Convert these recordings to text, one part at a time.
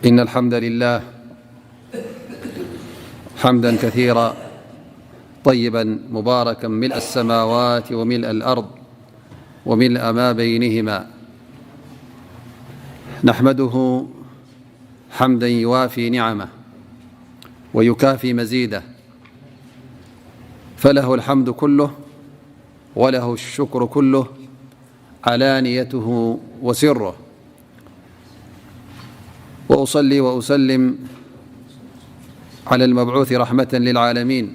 إن الحمد لله حمدا كثيرا طيبا مباركا ملء السماوات وملء الأرض وملء ما بينهما، نحمده حمدا يوافي نعمه ويكافي مزيده، فله الحمد كله وله الشكر كله علانيته وسره. وأصلي وأسلم على المبعوث رحمة للعالمين،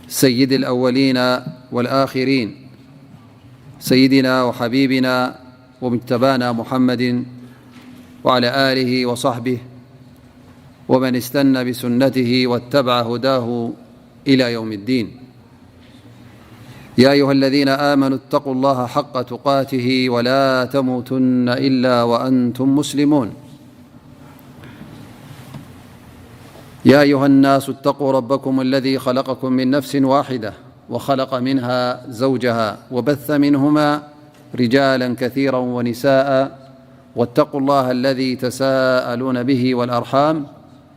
سيد الأولين والآخرين، سيدنا وحبيبنا ومجتبانا محمد وعلى آله وصحبه ومن استن بسنته واتبع هداه إلى يوم الدين. يا أيها الذين آمنوا اتقوا الله حق تقاته ولا تموتن إلا وأنتم مسلمون. يا أيها الناس اتقوا ربكم الذي خلقكم من نفس واحدة وخلق منها زوجها وبث منهما رجالا كثيرا ونساء واتقوا الله الذي تساءلون به والأرحام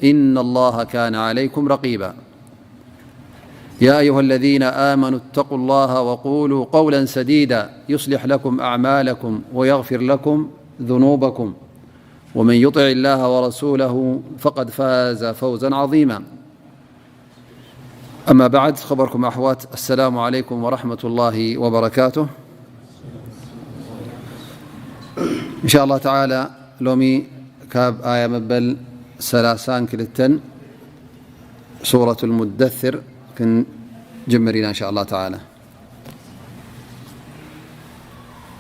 إن الله كان عليكم رقيبا. يا أيها الذين آمنوا اتقوا الله وقولوا قولا سديدا يصلح لكم أعمالكم ويغفر لكم ذنوبكم ومن يطع الله ورسوله فقد فاز فوزا عظيما. أما بعد، خبركم أحوات، السلام عليكم ورحمة الله وبركاته. إن شاء الله تعالى، لومي كاب آية مبل ثلاثان كلتن سورة المدثر كن جمرنا إن شاء الله تعالى.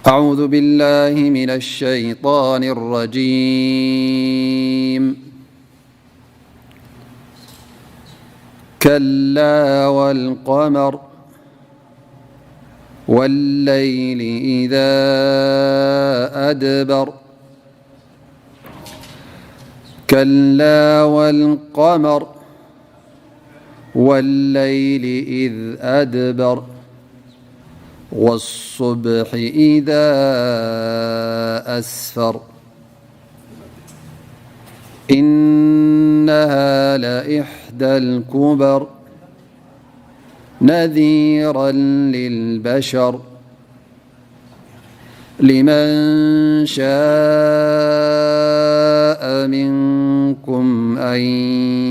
أعوذ بالله من الشيطان الرجيم. كلا والقمر، والليل إذا أدبر. كلا والقمر، والليل إذ أدبر، والصبح إذا أسفر، إنها لإحدى الكبر، نذيرا للبشر، لمن شاء منكم أن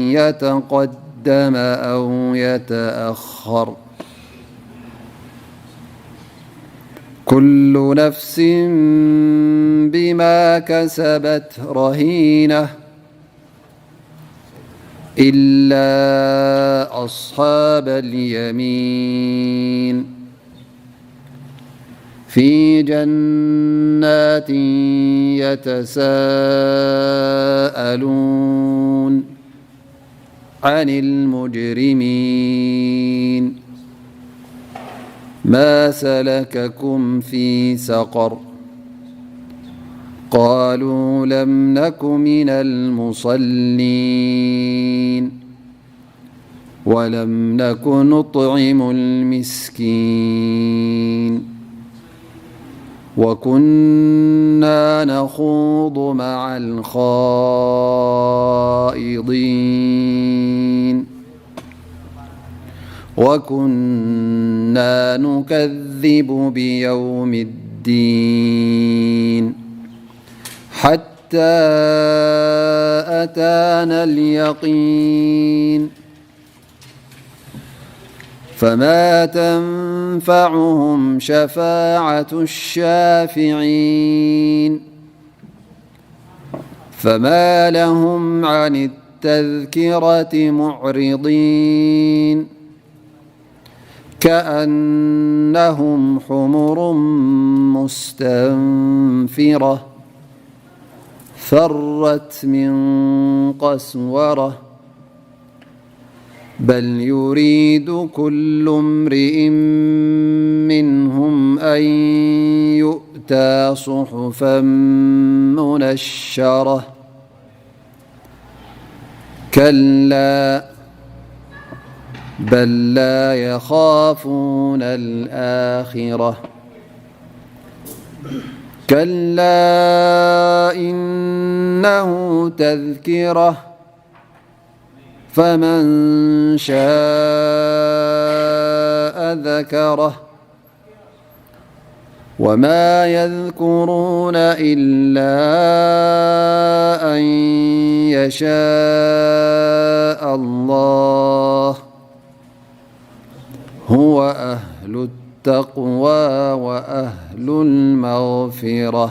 يتقدم أو يتأخر، كل نفس بما كسبت رهينة، إلا أصحاب اليمين في جنات يتساءلون عن المجرمين، ما سلككم في سقر؟ قالوا لم نك من المصلين، ولم نك نطعم المسكين، وكنا نخوض مع الخائضين، وكنا نكذب بيوم الدين، حتى أتانا اليقين، فما تنفعهم شفاعة الشافعين، فما لهم عن التذكرة معرضين، كأنهم حمر مستنفرة، فرت من قسورة، بل يريد كل امرئ منهم أن يؤتى صحفا منشرة، كلا، بل لا يخافون الآخرة، كلا إنه تذكرة فمن شاء ذكره وما يذكرون إلا أن يشاء الله هو أهل التقوى وأهل المغفرة.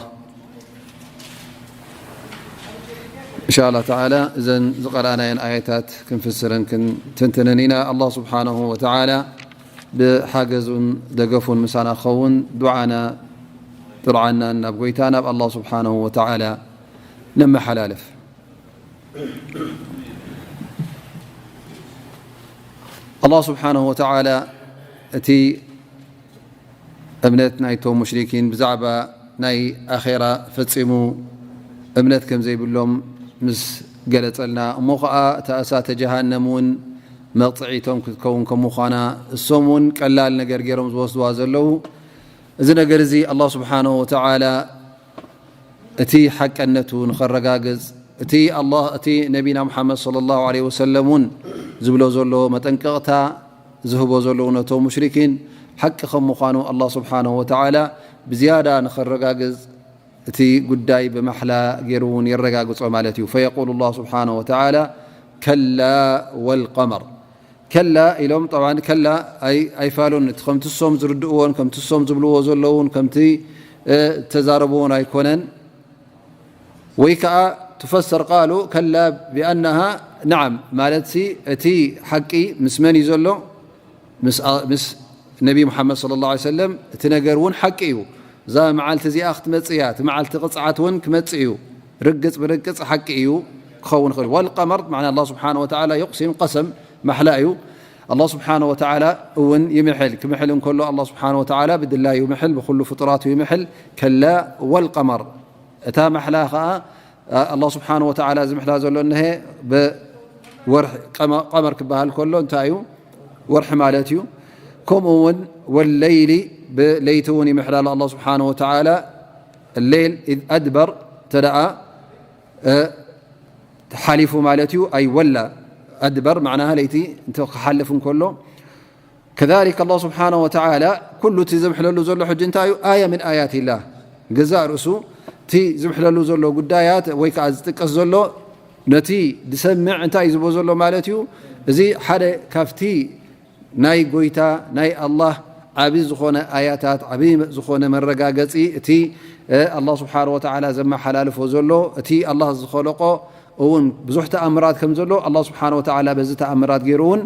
إن شاء الله تعالى እዘን ዝቐረኣናየን ኣያታት ክንፍስርን ክንትንትንን ኢና። ኣላህ ስብሓነሁ ወተዓላ ብሓገዙን ደገፉን ምሳና ክኸውን ዱዓና ጥርዓናን ናብ ጎይታ ናብ ኣላህ ስብሓነሁ ወተዓላ ነመሓላልፍ። ኣላህ ስብሓነሁ ወተዓላ እቲ እምነት ናይቶም ሙሽሪኪን ብዛዕባ ናይ ኣኼራ ፈጺሙ እምነት ከም ዘይብሎም ምስ ገለጸልና፣ እሞ ኸኣ እታ እሳተ ጀሃነም እውን መቕጽዒቶም ክትከውን ከም ምዃና፣ እሶም እውን ቀላል ነገር ገይሮም ዝወስድዋ ዘለዉ፣ እዚ ነገር እዚ ኣላህ ስብሓነሁ ወተዓላ እቲ ሓቀነቱ ንኸረጋግጽ፣ እቲ ኣላህ፣ እቲ ነቢና ሙሓመድ ሰለላሁ ዐለይሂ ወሰለም እውን ዝብሎ ዘሎ መጠንቀቕታ ዝህቦ ዘለዉ ነቶም ሙሽሪኪን ሓቂ ከም ምዃኑ ኣላህ ስብሓነሁ ወተዓላ ብዝያዳ ንኸረጋግጽ እቲ ጉዳይ ብማሕላ ገይሩ እውን የረጋግጾ ማለት እዩ። ፈየቁሉ ላህ ስብሓነሁ ወተዓላ፣ ከላ ወልቀመር። ከላ ኢሎም፣ ጠብዓን ከላ ኣይ-፣ ኣይፋሉን። እቲ ከምቲ እሶም ዝርድእዎን ከምቲ እሶም ዝብልዎ ዘለዉን ከምቲ፣ እ፣ እተዛረብዎን ኣይኮነን። ወይ ከኣ ትፈሰር ቃሉ ከላ ብኣነሃ ነዓም፣ ማለትሲ እቲ ሓቂ ምስ መን እዩ ዘሎ? ምስ፣ ምስ ነቢ ሙሓመድ ሰለላሁ ዐለይሂ ወሰለም። እቲ ነገር እውን ሓቂ እዩ። እዛ መዓልቲ እዚኣ ክትመጽእ እያ። እቲ መዓልቲ ቅጽዓት እውን ክመጽእ እዩ። ርግጽ ብርግጽ ሓቂ እዩ ክኸውን ይኽእል። ወልቀመር፣ ማዕና ኣላህ ስብሓነሁ ወተዓላ ዩቅሲም፣ ቀሰም፣ ማሕላ እዩ። ኣላህ ስብሓነሁ ወተዓላ እውን ይምሕል። ክምሕል እንከሎ ኣላህ ስብሓነሁ ወተዓላ ብድላዩ ይምሕል፣ ብኹሉ ፍጡራቱ ይምሕል። ከላ ወልቀመር፣ እታ ማሕላ ኸኣ፣ ኣ-፣ ኣላህ ስብሓነሁ ወተዓላ ዝምሕላ ዘሎ እነሀ ብወርሒ፣ ቀመ-፣ ቀመር ክበሃል ከሎ እንታይ እዩ? ወርሒ ማለት እዩ። ከምኡ እውን ወለይሊ፣ ብለይቲ እውን ይምሕላሉ ኣላህ ስብሓነሁ ወተዓላ። ለይል ኢዝ ኣድበር፣ እንተ ደኣ፣ እ፣ ሓሊፉ ማለት እዩ። ኣይ ወላ ኣድበር፣ ማዕናሃ ለይቲ እንተ ክሓልፍ እንከሎ። ከዛሊክ ኣላህ ስብሓነሁ ወተዓላ ኩሉ እቲ ዝምሕለሉ ዘሎ ሕጂ እንታይ እዩ? ኣያ ምን ኣያቲላህ። ገዛእ ርእሱ እቲ ዝምሕለሉ ዘሎ ጉዳያት ወይ ከዓ ዝጥቀስ ዘሎ ነቲ ዝሰምዕ እንታይ እዩ ዝብሎ ዘሎ ማለት እዩ? እዚ ሓደ ካብቲ ናይ ጎይታ ናይ ኣላህ ዓቢ ዝኾነ ኣያታት፣ ዓቢ ዝኾነ መረጋገጺ፣ እቲ፣ እ፣ ኣላህ ስብሓነሁ ወተዓላ ዘመሓላልፎ ዘሎ፣ እቲ ኣላህ ዝኸለቆ እውን ብዙሕ ተኣምራት ከም ዘሎ ኣላህ ስብሓነሁ ወተዓላ በዚ ተኣምራት ገይሩ እውን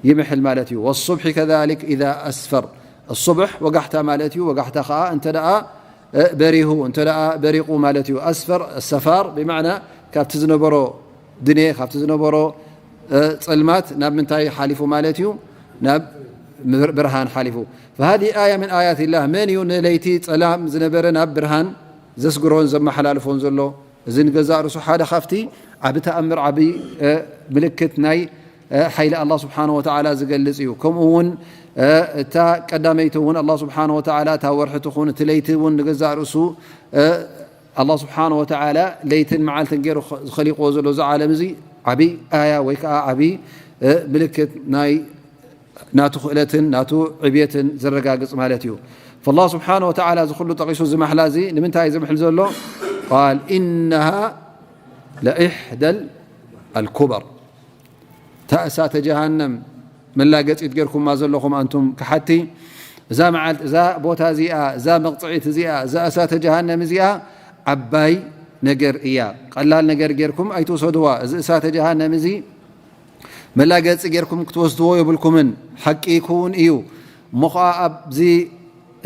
ይምሕል ማለት እዩ። ወሱብሒ ከዛሊክ ኢዛ ኣስፈር። ሱብሕ ወጋሕታ ማለት እዩ። ወጋሕታ ኸዓ እንተ ደኣ፣ እ፣ በሪሁ፣ እንተ ደኣ በሪቑ ማለት እዩ። ኣስፈር፣ ሰፋር ብማዕና ካብቲ ዝነበሮ ድኔ፣ ካብቲ ዝነበሮ፣ እ፣ ጸልማት ናብ ምንታይ ሓሊፉ ማለት እዩ? ናብ ብር-፣ ብርሃን ሓሊፉ። ፈሃዚ ኣያ ምን ኣያት ላህ። መን እዩ ንለይቲ ጸላም ዝነበረ ናብ ብርሃን ዘስግሮን ዘመሓላልፎን ዘሎ? እዚ ንገዛእ ርእሱ ሓደ ካብቲ ዓቢ ተኣምር፣ ዓቢ፣ እ፣ ምልክት ናይ፣ እ፣ ሓይሊ ኣላህ ስብሓነሁ ወተዓላ ዝገልጽ እዩ። ከምኡ እውን፣ እ፣ እታ ቀዳመይቲ እውን ኣላህ ስብሓነሁ ወተዓላ እታ ወርሒ ትኹን እቲ ለይቲ እውን ንገዛእ ርእሱ፣ እ፣ ኣላህ ስብሓነሁ ወተዓላ ለይትን መዓልትን ገይሩ ኸ-፣ ዝኸሊቕዎ ዘሎ እዚ ዓለም እዚ ዓቢ ኣያ ወይ ከዓ ዓቢ፣ እ፣ ምልክት ናይ ናቱ ክእለትን ናቱ ዕብየትን ዘረጋግጽ ማለት እዩ። ፈላህ ስብሓነሁ ወተዓላ እዚ ኩሉ ጠቒሱ እዚ ማሕላ እዚ ንምንታይ እዩ ዘምሕል ዘሎ? ቃል፣ ኢነሃ ለኢሕደል ኣልኩበር። እታ እሳተ ጀሃነም መላገጺት ጌርኩማ ዘለኹም ኣንቱም ከሓድቲ፣ እዛ መዓልቲ፣ እዛ ቦታ እዚኣ፣ እዛ መቕጽዒት እዚኣ፣ እዛ እሳተ ጀሃነም እዚኣ ዓባይ ነገር እያ። ቀላል ነገር ጌርኩም ኣይትውሰድዋ። እዚ እሳተ ጀሃነም እዚ መላገጺ ጌርኩም ክትወስድዎ የብልኩምን። ሓቂ ክውን እዩ። እሞ ኸዓ ኣብዚ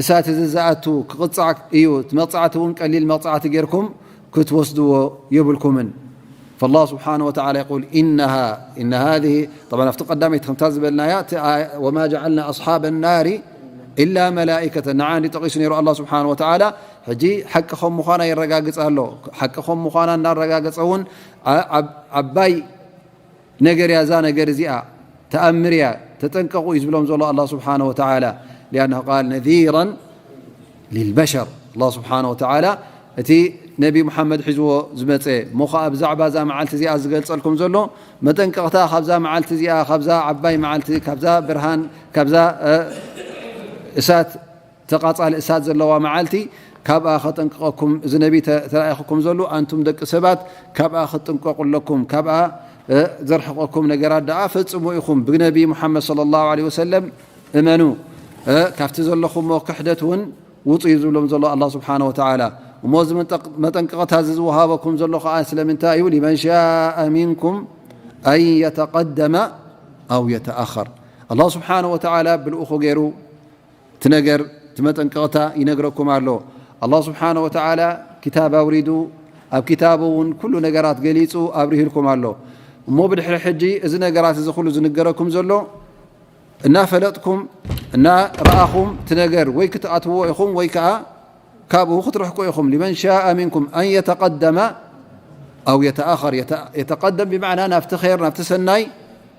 እሳት እዚ ዝኣቱ ክቕጻዕ እዩ። እቲ መቕጻዕቲ እውን ቀሊል መቕጻዕቲ ጌርኩም ክትወስድዎ የብልኩምን። فالله سبحانه وتعالى يقول إنها، إن هذه، طبعا ኣብቲ ቀዳመይቲ ከምታ ዝበልናያ፣ እቲ ኣያ፣ وما جعلنا أصحاب النار إلا ملائكة። ንዓ እንዲ ጠቒሱ ነይሩ ኣላህ ስብሓን ወተዓላ። ሕጂ ሓቂ ከም ምዃና የረጋግጽ ኣሎ። ሓቂ ከም ምዃና እናረጋገጸ እውን ዓ-፣ ዓብ-፣ ዓባይ ነገር እያ እዛ ነገር እዚኣ፣ ተኣምር እያ፣ ተጠንቀቑ እዩ ዝብሎም ዘሎ ኣላህ ስብሓነ ወተዓላ። ሊኣነሁ ቃል ነዚራን ሊልበሸር። ኣላህ ስብሓነ ወተዓላ እቲ ነቢ ሙሓመድ ሒዝዎ ዝመጸ እሞ ኸዓ ብዛዕባ እዛ መዓልቲ እዚኣ ዝገልጸልኩም ዘሎ መጠንቀቕታ ካብዛ መዓልቲ እዚኣ፣ ካብዛ ዓባይ መዓልቲ፣ ካብዛ ብርሃን፣ ካብዛ፣ እ፣ እሳት፣ ተቓጻሊ እሳት ዘለዋ መዓልቲ፣ ካብኣ ኸጠንቅቐኩም፣ እዚ ነቢ ተ-፣ ተላኢኹኩም ዘሎ፣ ኣንቱም ደቂ ሰባት፣ ካብኣ ክትጥንቀቑ ኣለኩም፣ ካብኣ፣ እ፣ ዘርሕቐኩም ነገራት ደኣ ፈጽሙ ኢኹም። ብነቢ ሙሓመድ ሰለላሁ ዐለይሂ ወሰለም እመኑ፣ እ፣ ካብቲ ዘለኹሞ ክሕደት እውን ውጹ እዩ ዝብሎም ዘሎ ኣላህ ስብሓነ ወተዓላ። እሞ እዚ መጠቅ-፣ መጠንቀቕታ እዚ ዝወሃበኩም ዘሎ ኸዓ ስለምንታይ እዩ? ሊመን ሻአ ሚንኩም ኣን የተቀደመ ኣው የተኣኸር። ኣላህ ስብሓነ ወተዓላ ብልኡኹ ገይሩ እቲ ነገር፣ እቲ መጠንቀቕታ ይነግረኩም ኣሎ። ኣላህ ስብሓነ ወተዓላ ክታብ ኣውሪዱ፣ ኣብ ክታቡ እውን ኩሉ ነገራት ገሊጹ ኣብሪሁልኩም ኣሎ። እሞ ብድሕሪ ሕጂ እዚ ነገራት እዚ ኩሉ ዝንገረኩም ዘሎ እናፈለጥኩም፣ እናረኣኹም እቲ ነገር ወይ ክትኣትዎ ኢኹም ወይ ከኣ ካብኡ ክትርሕቁ ኢኹም። ሊመን ሻአ ሚንኩም ኣን የተቀደመ ኣው የተኣኸር። የተ-፣ የተቀደም ብማዕና ናብቲ ኸይር፣ ናብቲ ሰናይ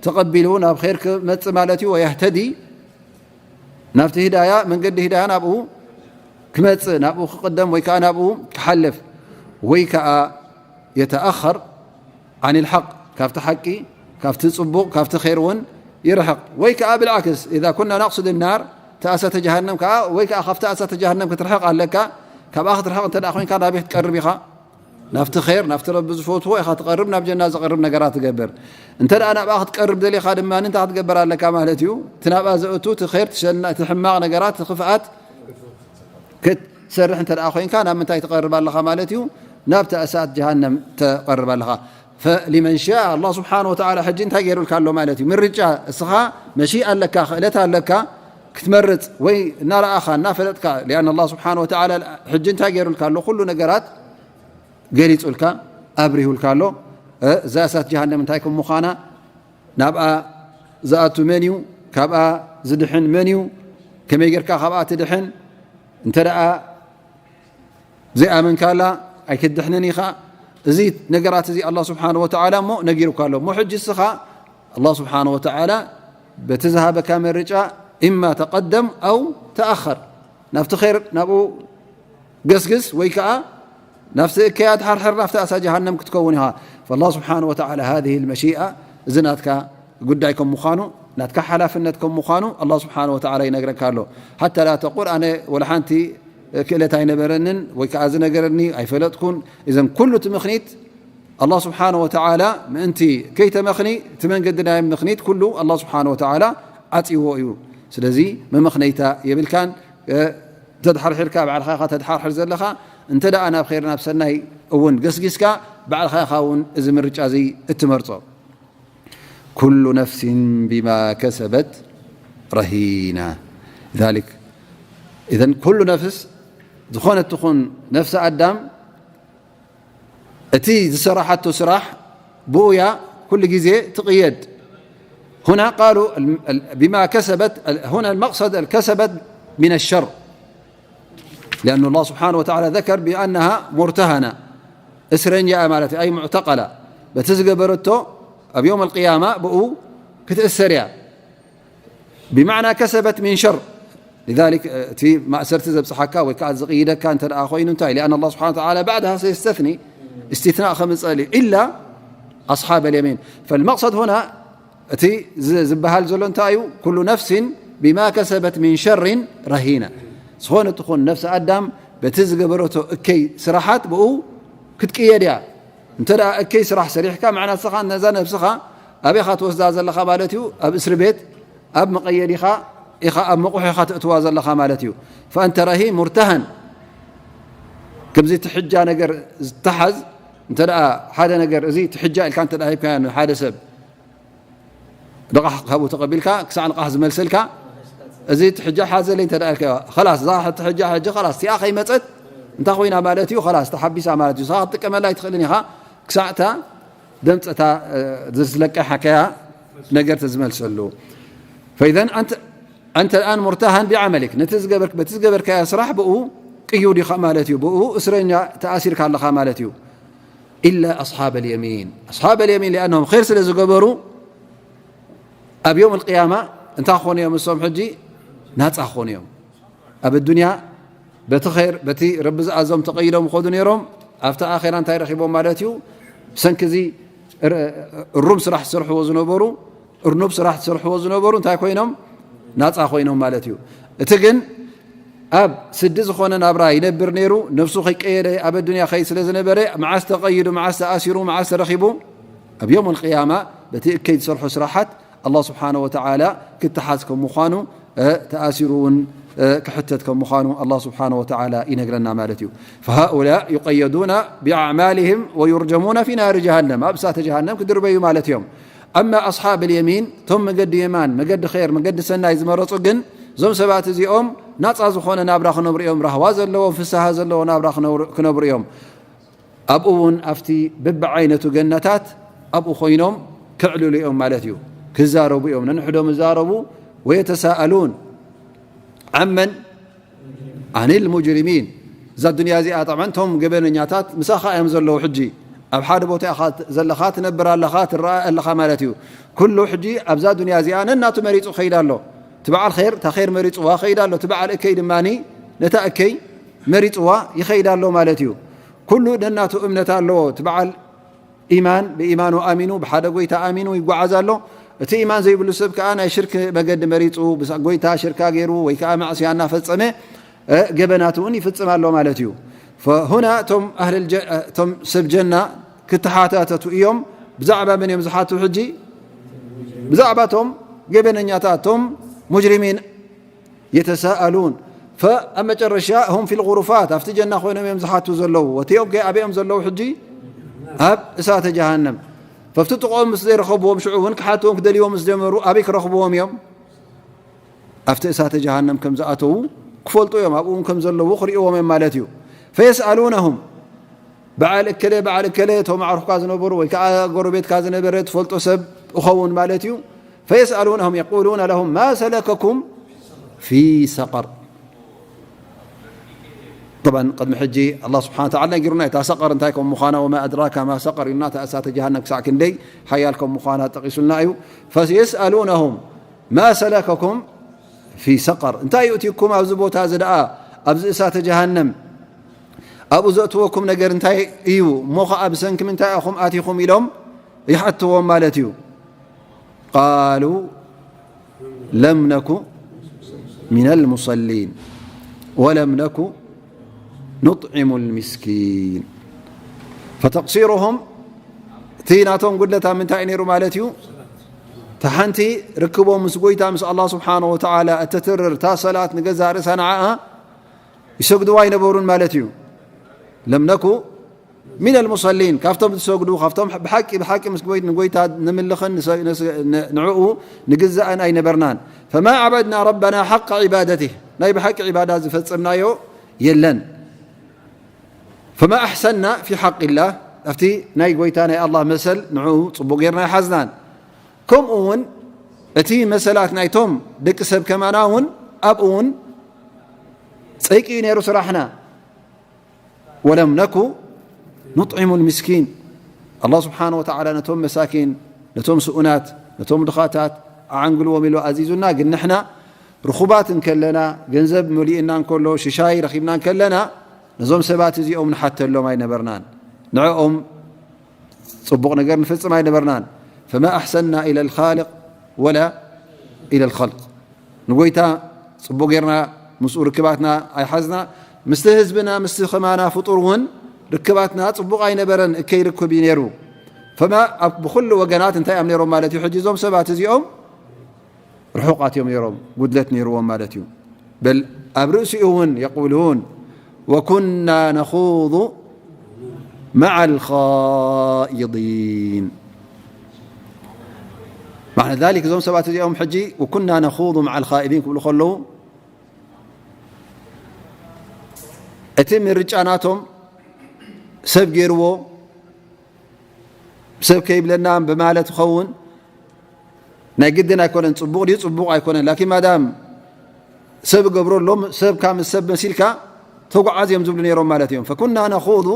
ተቐቢሉ ናብ ኸይር ክመጽእ ማለት እዩ። ወየህተዲ፣ ናብቲ ህዳያ፣ መንገዲ ህዳያ ናብኡ ክመጽእ፣ ናብኡ ክቕደም ወይ ከኣ ናብኡ ክሓልፍ፣ ወይ ከኣ የተኣኸር ዓኒል ሓቅ፣ ካብቲ ሓቂ፣ ካብቲ ጽቡቕ፣ ካብቲ ኸይር እውን ይርሕቕ። ወይ ከኣ ብልዓክስ፣ ኢዛ ኩና ነቅስድ ናር፣ እቲ እሳተ ጀሃነም ከኣ፣ ወይ ከኣ ካብቲ እሳተ ጀሃነም ክትርሕቕ ኣለካ። ካብኣ ክትርሕቕ እንተ ደኣ ኮይንካ ናበይ ክትቀርብ ኢኻ? ናብቲ ኸይር፣ ናብቲ ረቢ ዝፈትዎ ኢኻ ትቐርብ፣ ናብ ጀና ዝቐርብ ነገራት ትገብር። እንተ ደኣ ናብኣ ክትቀርብ ደሊኻ ድማ እንታይ ክትገብር ኣለካ ማለት እዩ? እቲ ናብኣ ዘእቱ፣ እቲ ኸይር፣ እቲ ሸና-፣ እቲ ሕማቕ ነገራት፣ እቲ ክፍኣት ክትሰርሕ እንተ ደኣ ኮይንካ ናብ ምንታይ ትቐርብ ኣለኻ ማለት እዩ? ናብቲ እሳት ጀሃነም ትቐርብ ኣለኻ። ፈሊመን ሻእ፣ ኣላህ ስብሓነ ወተዓላ ሕጂ እንታይ ገይሩልካ ኣሎ ማለት እዩ? ምርጫ፣ እስኻ መሺኣ ኣለካ፣ ክእለት ኣለካ፣ ክትመርጽ ወይ እናረኣኻ እናፈለጥካ፣ ሊኣን ኣላህ ስብሓነ ወተዓላ ሕጂ እንታይ ገይሩልካ ኣሎ? ኩሉ ነገራት ገሊጹልካ፣ ኣብሪሁልካ ኣሎ። እ፣ እዛ እሳት ጀሃነም እንታይ ከም ምዃና፣ ናብኣ ዝኣቱ መን እዩ? ካብኣ ዝድሕን መን እዩ? ከመይ ጌርካ ካብኣ ትድሕን? እንተ ደኣ ዘይኣመንካላ ኣይክትድሕንን ኢኻ። እዚ ነገራት እዚ ኣላህ ስብሓነሁ ወተዓላ እሞ ነጊሩካ ኣሎ። እሞ ሕጂ እስኻ ኣላህ ስብሓነሁ ወተዓላ በቲ ዝሃበካ ምርጫ ኢማ ተቐደም ኣው ተኣኸር፣ ናብቲ ኸይር ናብኡ ገስግስ ወይ ከኣ ናብቲ እከያ ተሓርሕር ናብቲ እሳት ጀሃነም ክትከውን ኢኻ። ፈላህ ስብሓነሁ ወተዓላ ሃዚሂል መሺኣ፣ እዚ ናትካ ጉዳይ ከም ምዃኑ፣ ናትካ ሓላፍነት ከም ምዃኑ ኣላህ ስብሓነሁ ወተዓላ ይነግረካ ኣሎ። ሓታ ላ ተቁል ኣነ ወላ ሓንቲ ክእለት ኣይነበረንን ወይ ከኣ ዝነገረኒ ኣይፈለጥኩን። እዘን ኩሉ እቲ ምኽኒት ኣላህ ስብሓነሁ ወተዓላ ምእንቲ ከይተመኽኒ፣ እቲ መንገዲ ናይ ምኽኒት ኩሉ ኣላህ ስብሓነሁ ወተዓላ ዓጽይዎ እዩ። ስለዚ መመኽነይታ የብልካን። እ፣ ተድሓርሒርካ ባዕልኻ ኢኻ ተድሓርሕር ዘለኻ። እንተ ደኣ ናብ ኸይር ናብ ሰናይ እውን ገስጊስካ፣ ባዕልኻ ኢኻ እውን እዚ ምርጫ እዚ እትመርጾ። ኩሉ ነፍሲን ቢማ ከሰበት ረሂና። ዛሊክ፣ ኢዘን ኩሉ ነፍስ፣ ዝኾነት ትኹን ነፍሲ ኣዳም፣ እቲ ዝሰራሓቶ ስራሕ ብኡ እያ ኩሉ ግዜ ትቕየድ። هنا قالوا ال-، ال-، بما كسبت، ال-، هنا المقصد الكسبت من الشر. لأن الله سبحانه وتعالى ذكر بأنها مرتهنة، እስረኛ እያ ማለት እዩ፣ أي معتقلة። በቲ ዝገበረቶ ኣብ يوم القيامة ብኡ ክትእሰር እያ። ብማዕና ከሰበት ሚን ሸር። ሊዛሊክ፣ እቲ ማእሰርቲ ዘብጽሓካ ወይ ከኣ ዝቕይደካ እንተ ደኣ ኮይኑ እንታይ? ሊኣን ኣላህ ስብሓነ ወተዓላ ባዕድሃ ሰየስተስኒ፣ እስትትናእ ከምጸሊ፣ ኢላ ኣስሓብ ኣልየሚን። ፈልመቕሰድ ሁና፣ እቲ ዝ-፣ ዝበሃል ዘሎ እንታይ እዩ? ኩሉ ነፍሲን ቢማ ከሰበት ሚን ሸሪን ረሂና። ዝኾነ ትኹን ነፍሲ ኣዳም በቲ ዝገበረቶ እከይ ስራሓት ብኡ ክትቅየድ እያ። እንተ ደኣ እከይ ስራሕ ሰሪሕካ፣ ማዕና ንስኻ ነዛ ነብስኻ ኣበይ ኢኻ ትወስዳ ዘለኻ ማለት እዩ? ኣብ እስሪ ቤት፣ ኣብ መቐየዲኻ ኢኻ፣ ኣብ መቑሑ ኢኻ ተእትዋ ዘለኻ ማለት እዩ። ፈኣንተ ረሂን ሙርተሃን። ከምዚ ትሕጃ ነገር ዝተሓዝ፣ እንተ ደኣ ሓደ ነገር፣ እዚ ትሕጃ ኢልካ እንተ ደኣ ሂብካዮ ንሓደ ሰብ፣ ልቓሕ ካብኡ ተቐቢልካ፣ ክሳዕ ልቓሕ ዝመልሰልካ፣ እዚ ትሕጃ ሓዘለይ እንተ ደኣ ኢልካዮ፣ ኸላስ፣ እዛ ትሕጃ ሕጂ ኸላስ፣ እቲኣ ከይመጸት እንታይ ኮይና ማለት እዩ? ኸላስ፣ ተሓቢሳ ማለት እዩ። ንስኻ ክትጥቀመላ ኣይትኽእልን ኢኻ፣ ክሳዕ እታ ደምጸታ፣ እ፣ ዝለቀሓካያ ነገር ተዝመልሰሉ። ፈኢዘን ኣንተ፣ ኣንተ ኣልኣን ሙርተሃን ቢዓመሊክ፣ ነቲ ዝገበር-፣ በቲ ዝገበርካዮ ስራሕ ብኡ ቅዩድ ኢኻ ማለት እዩ። ብኡ እስረኛ ተኣሲርካ ኣለኻ ማለት እዩ። ኢላ ኣስሓብ ኣልየሚን። ኣስሓብ ኣልየሚን ሊኣነሁም ኸይር ስለ ዝገበሩ፣ ኣብ የውም ኣልቅያማ እንታይ ክኾኑ እዮም? እሶም ሕጂ ናጻ ክኾኑ እዮም። ኣብ ኣዱንያ በቲ ር በቲ ረቢ ዝኣዞም ተቐይዶም ይኸዱ ነይሮም። ኣብቲ ኣኼራ እንታይ ረኺቦም ማለት እዩ? ብሰንኪ እዚ እሩም ስራሕ ዝሰርሕዎ ዝነበሩ፣ እርኑብ ስራሕ ዝሰርሕዎ ዝነበሩ እንታይ ኮይኖም? ናፃ ኮይኖም ማለት እዩ። እቲ ግን ኣብ ስዲ ዝኾነ ናብራ ይነብር ነይሩ። ነብሱ ከይቀየደ ኣብ ኣዱንያ ከይድ ስለ ዝነበረ፣ መዓስ ተቐይዱ፣ መዓስ ተኣሲሩ፣ መዓስ ተረኺቡ? ኣብ ዮም ኣልቅያማ በቲ እከይ ዝሰርሖ ስራሓት ኣላህ ስብሓነ ወተዓላ ክተሓዝ ከም ምዃኑ፣ ተኣሲሩ እውን ክሕተት ከም ምዃኑ ኣላህ ስብሓነ ወተዓላ ይነግረና ማለት እዩ። فهؤلاء يقيدون بأعمالهم ويرجمون في نار جهنم، ኣብ እሳተ ጀሃነም ክድርበዩ ማለት እዮም። أما أصحاب اليمين፣ እቶም መገዲ የማን፣ መገዲ ኸይር፣ መገዲ ሰናይ ዝመረፁ ግን፣ እዞም ሰባት እዚኦም ናፃ ዝኾነ ናብራ ክነብሩ እዮም። ራህዋ ዘለዎ፣ ፍስሃ ዘለዎ ናብራ ክነብሩ እዮም። ኣብኡ እውን ኣብቲ በብዓይነቱ ገነታት ኣብኡ ኮይኖም ክዕልሉ እዮም ማለት እዩ። ክዛረቡ እዮም፣ ነንሕዶም ይዛረቡ። ويتساءلون عمن عن المجرمين። እዛ ዱንያ እዚኣ ጠብዓን እቶም ገበነኛታት ምሳኻ እዮም ዘለዉ። ሕጂ ኣብ ሓደ ቦታ ኢኻ ዘለኻ፣ ትነብር ኣለኻ፣ ትረኣ ኣለኻ ማለት እዩ። ኩሉ ሕጂ ኣብዛ ዱንያ እዚኣ ነናቱ መሪፁ ከይድ ኣሎ። እቲ በዓል ኸይር እታ ኸይር መሪፅዋ ከይድ ኣሎ። እቲ በዓል እከይ ድማ ነታ እከይ መሪፅዋ ይኸይድ ኣሎ ማለት እዩ። ኩሉ ነናቱ እምነት ኣለዎ። እቲ በዓል ኢማን ብኢማኑ ኣሚኑ፣ ብሓደ ጎይታ ኣሚኑ ይጓዓዝ ኣሎ። እቲ ኢማን ዘይብሉ ሰብ ከኣ ናይ ሽርክ መገዲ መሪጹ፣ ብሳ-፣ ጎይታ ሽርካ ገይሩ ወይ ከኣ ማዕስያ እናፈጸመ፣ እ፣ ገበናት እውን ይፍጽም ኣሎ ማለት እዩ። ፈሁና እቶም ኣህለል ጀ-፣ እቶም ሰብ ጀና ክተሓታተቱ እዮም። ብዛዕባ መን እዮም ዝሓቱ ሕጂ? ብዛዕባ እቶም ገበነኛታት፣ እቶም ሙጅሪሚን። يتساءلون، ፈ-፣ ኣብ መጨረሻ هم في الغرفات، ኣብቲ ጀና ኮይኖም እዮም ዝሓቱ ዘለዉ። ወቲኦም ከ ኣበይ እዮም ዘለዉ ሕጂ? ኣብ እሳተ ጀሃነም። ፈፍቲ ጥቕኦም ምስ ዘይረኸብዎም፣ ሽዑ እውን ክሓትዎም ክደልይዎም ምስ ጀመሩ፣ ኣበይ ክረኽብዎም እዮም? ኣብቲ እሳተ ጀሃነም ከም ዝኣተዉ ክፈልጡ እዮም። ኣብኡ እውን ከም ዘለዉ ክርእይዎም እዮም ማለት እዩ። فيسألونهم، በዓል እከለ፣ በዓል እከለ፣ እቶም ኣዕሩኽካ ዝነበሩ ወይ ከኣ ጎረቤትካ ዝነበረ ትፈልጦ ሰብ እኸውን ማለት እዩ። فيسألونهم يقولون لهم ما سلككم في سقر؟ طبعا ቅድሚ ሕጂ ኣላህ ስብሓነ ወተዓላ ነጊሩና፣ እታ ሰቐር እንታይ ከም ምዃና፣ وما أدراك ما سقر ኢሉና፣ እታ እሳተ ጀሃነም ክሳዕ ክንደይ ሓያል ከም ምዃና ጠቒሱልና እዩ። فيسألونهم ما سلككم في سقر؟ እንታይ ይእትይኩም ኣብዚ ቦታ እዚ ደኣ፣ ኣብዚ እሳተ ጀሃነም ኣብኡ ዘእትወኩም ነገር እንታይ እዩ? እሞ ኸዓ ብሰንኪ ምንታይ ኢኹም ኣቲኹም? ኢሎም ይሓትዎም ማለት እዩ። قالوا لم نك من المصلين ولم نك نطعم المسكين فتقصيرهم، እቲ ናቶም ጉድለት ኣብ ምንታይ እዩ ነይሩ ማለት እዩ? እታ ሓንቲ ርክቦም ምስ ጎይታ፣ ምስ ኣላህ ስብሓነ ወተዓላ እተትርር እታ ሰላት፣ ንገዛእ ርእሳ ንዓኣ ይሰግድዋ ኣይነበሩን ማለት እዩ። لم نك من المصلين، ካብቶም ዝሰግዱ፣ ካብቶም ብሓቂ፣ ብሓቂ ምስ ጎይ-፣ ንጎይታ ንምልኽን ንሰ-፣ ንስ-፣ ን-፣ ንዕኡ ንግዛእን ኣይነበርናን። فما عبدنا ربنا حق عبادته، ናይ ብሓቂ ዒባዳ ዝፈጸምናዮ የለን። فما أحسنا في حق الله، ኣብቲ ናይ ጎይታ ናይ ኣላህ መሰል ንዕኡ ጽቡቕ ጌርና ኣይሓዝናን። ከምኡ እውን እቲ መሰላት ናይቶም ደቂ ሰብ ከማና እውን ኣብኡ እውን ጸይቂ እዩ ነይሩ ስራሕና። ولم نك نطعم المسكين። ኣላህ ስብሓነ ወተዓላ ነቶም መሳኪን፣ ነቶም ስኡናት፣ ነቶም ድኻታት ኣዓንግልዎም ኢሉ ኣዚዙና። ግን ንሕና ርኹባት እንከለና፣ ገንዘብ መሊእና እንከሎ፣ ሽሻይ ረኺብና እንከለና፣ ነዞም ሰባት እዚኦም ንሓተሎም ኣይነበርናን። ንዕኦም ጽቡቕ ነገር ንፍጽም ኣይነበርናን። فما أحسنا إلى الخالق ولا إلى الخلق። ንጎይታ ጽቡቕ ጌርና ምስኡ ርክባትና ኣይሓዝና። ምስቲ ህዝብና፣ ምስቲ ከማና ፍጡር እውን ርክባትና ጽቡቕ ኣይነበረን፣ እከይ ርክብ እዩ ነይሩ። ፈማ ኣብ፣ ብኹሉ ወገናት እንታይ እዮም ነይሮም ማለት እዩ? ሕጂ እዞም ሰባት እዚኦም ርሑቓት እዮም ነይሮም፣ ጉድለት ነይርዎም ማለት እዩ። በል ኣብ ርእሲኡ እውን የቁሉን ወኩና ነኹዱ መዓ ልኻኢዲን። ማዕነ ዛሊክ እዞም ሰባት እዚኦም ሕጂ ወኩና ነኹዱ መዓ ልኻኢዲን ክብሉ ከለዉ እቲ ምርጫ ናቶም ሰብ ገይርዎ፣ ሰብ ከይብለና ብማለት ይኸውን። ናይ ግድን ኣይኮነን፣ ጽቡቕ ድዩ ጽቡቕ ኣይኮነን፣ ላኪን ማዳም ሰብ ገብሮ ኣሎ፣ ሰብካ ምስ ሰብ መሲልካ ተጓዓዝ እዮም ዝብሉ ነይሮም ማለት እዮም። ፈኩና ነኹዱ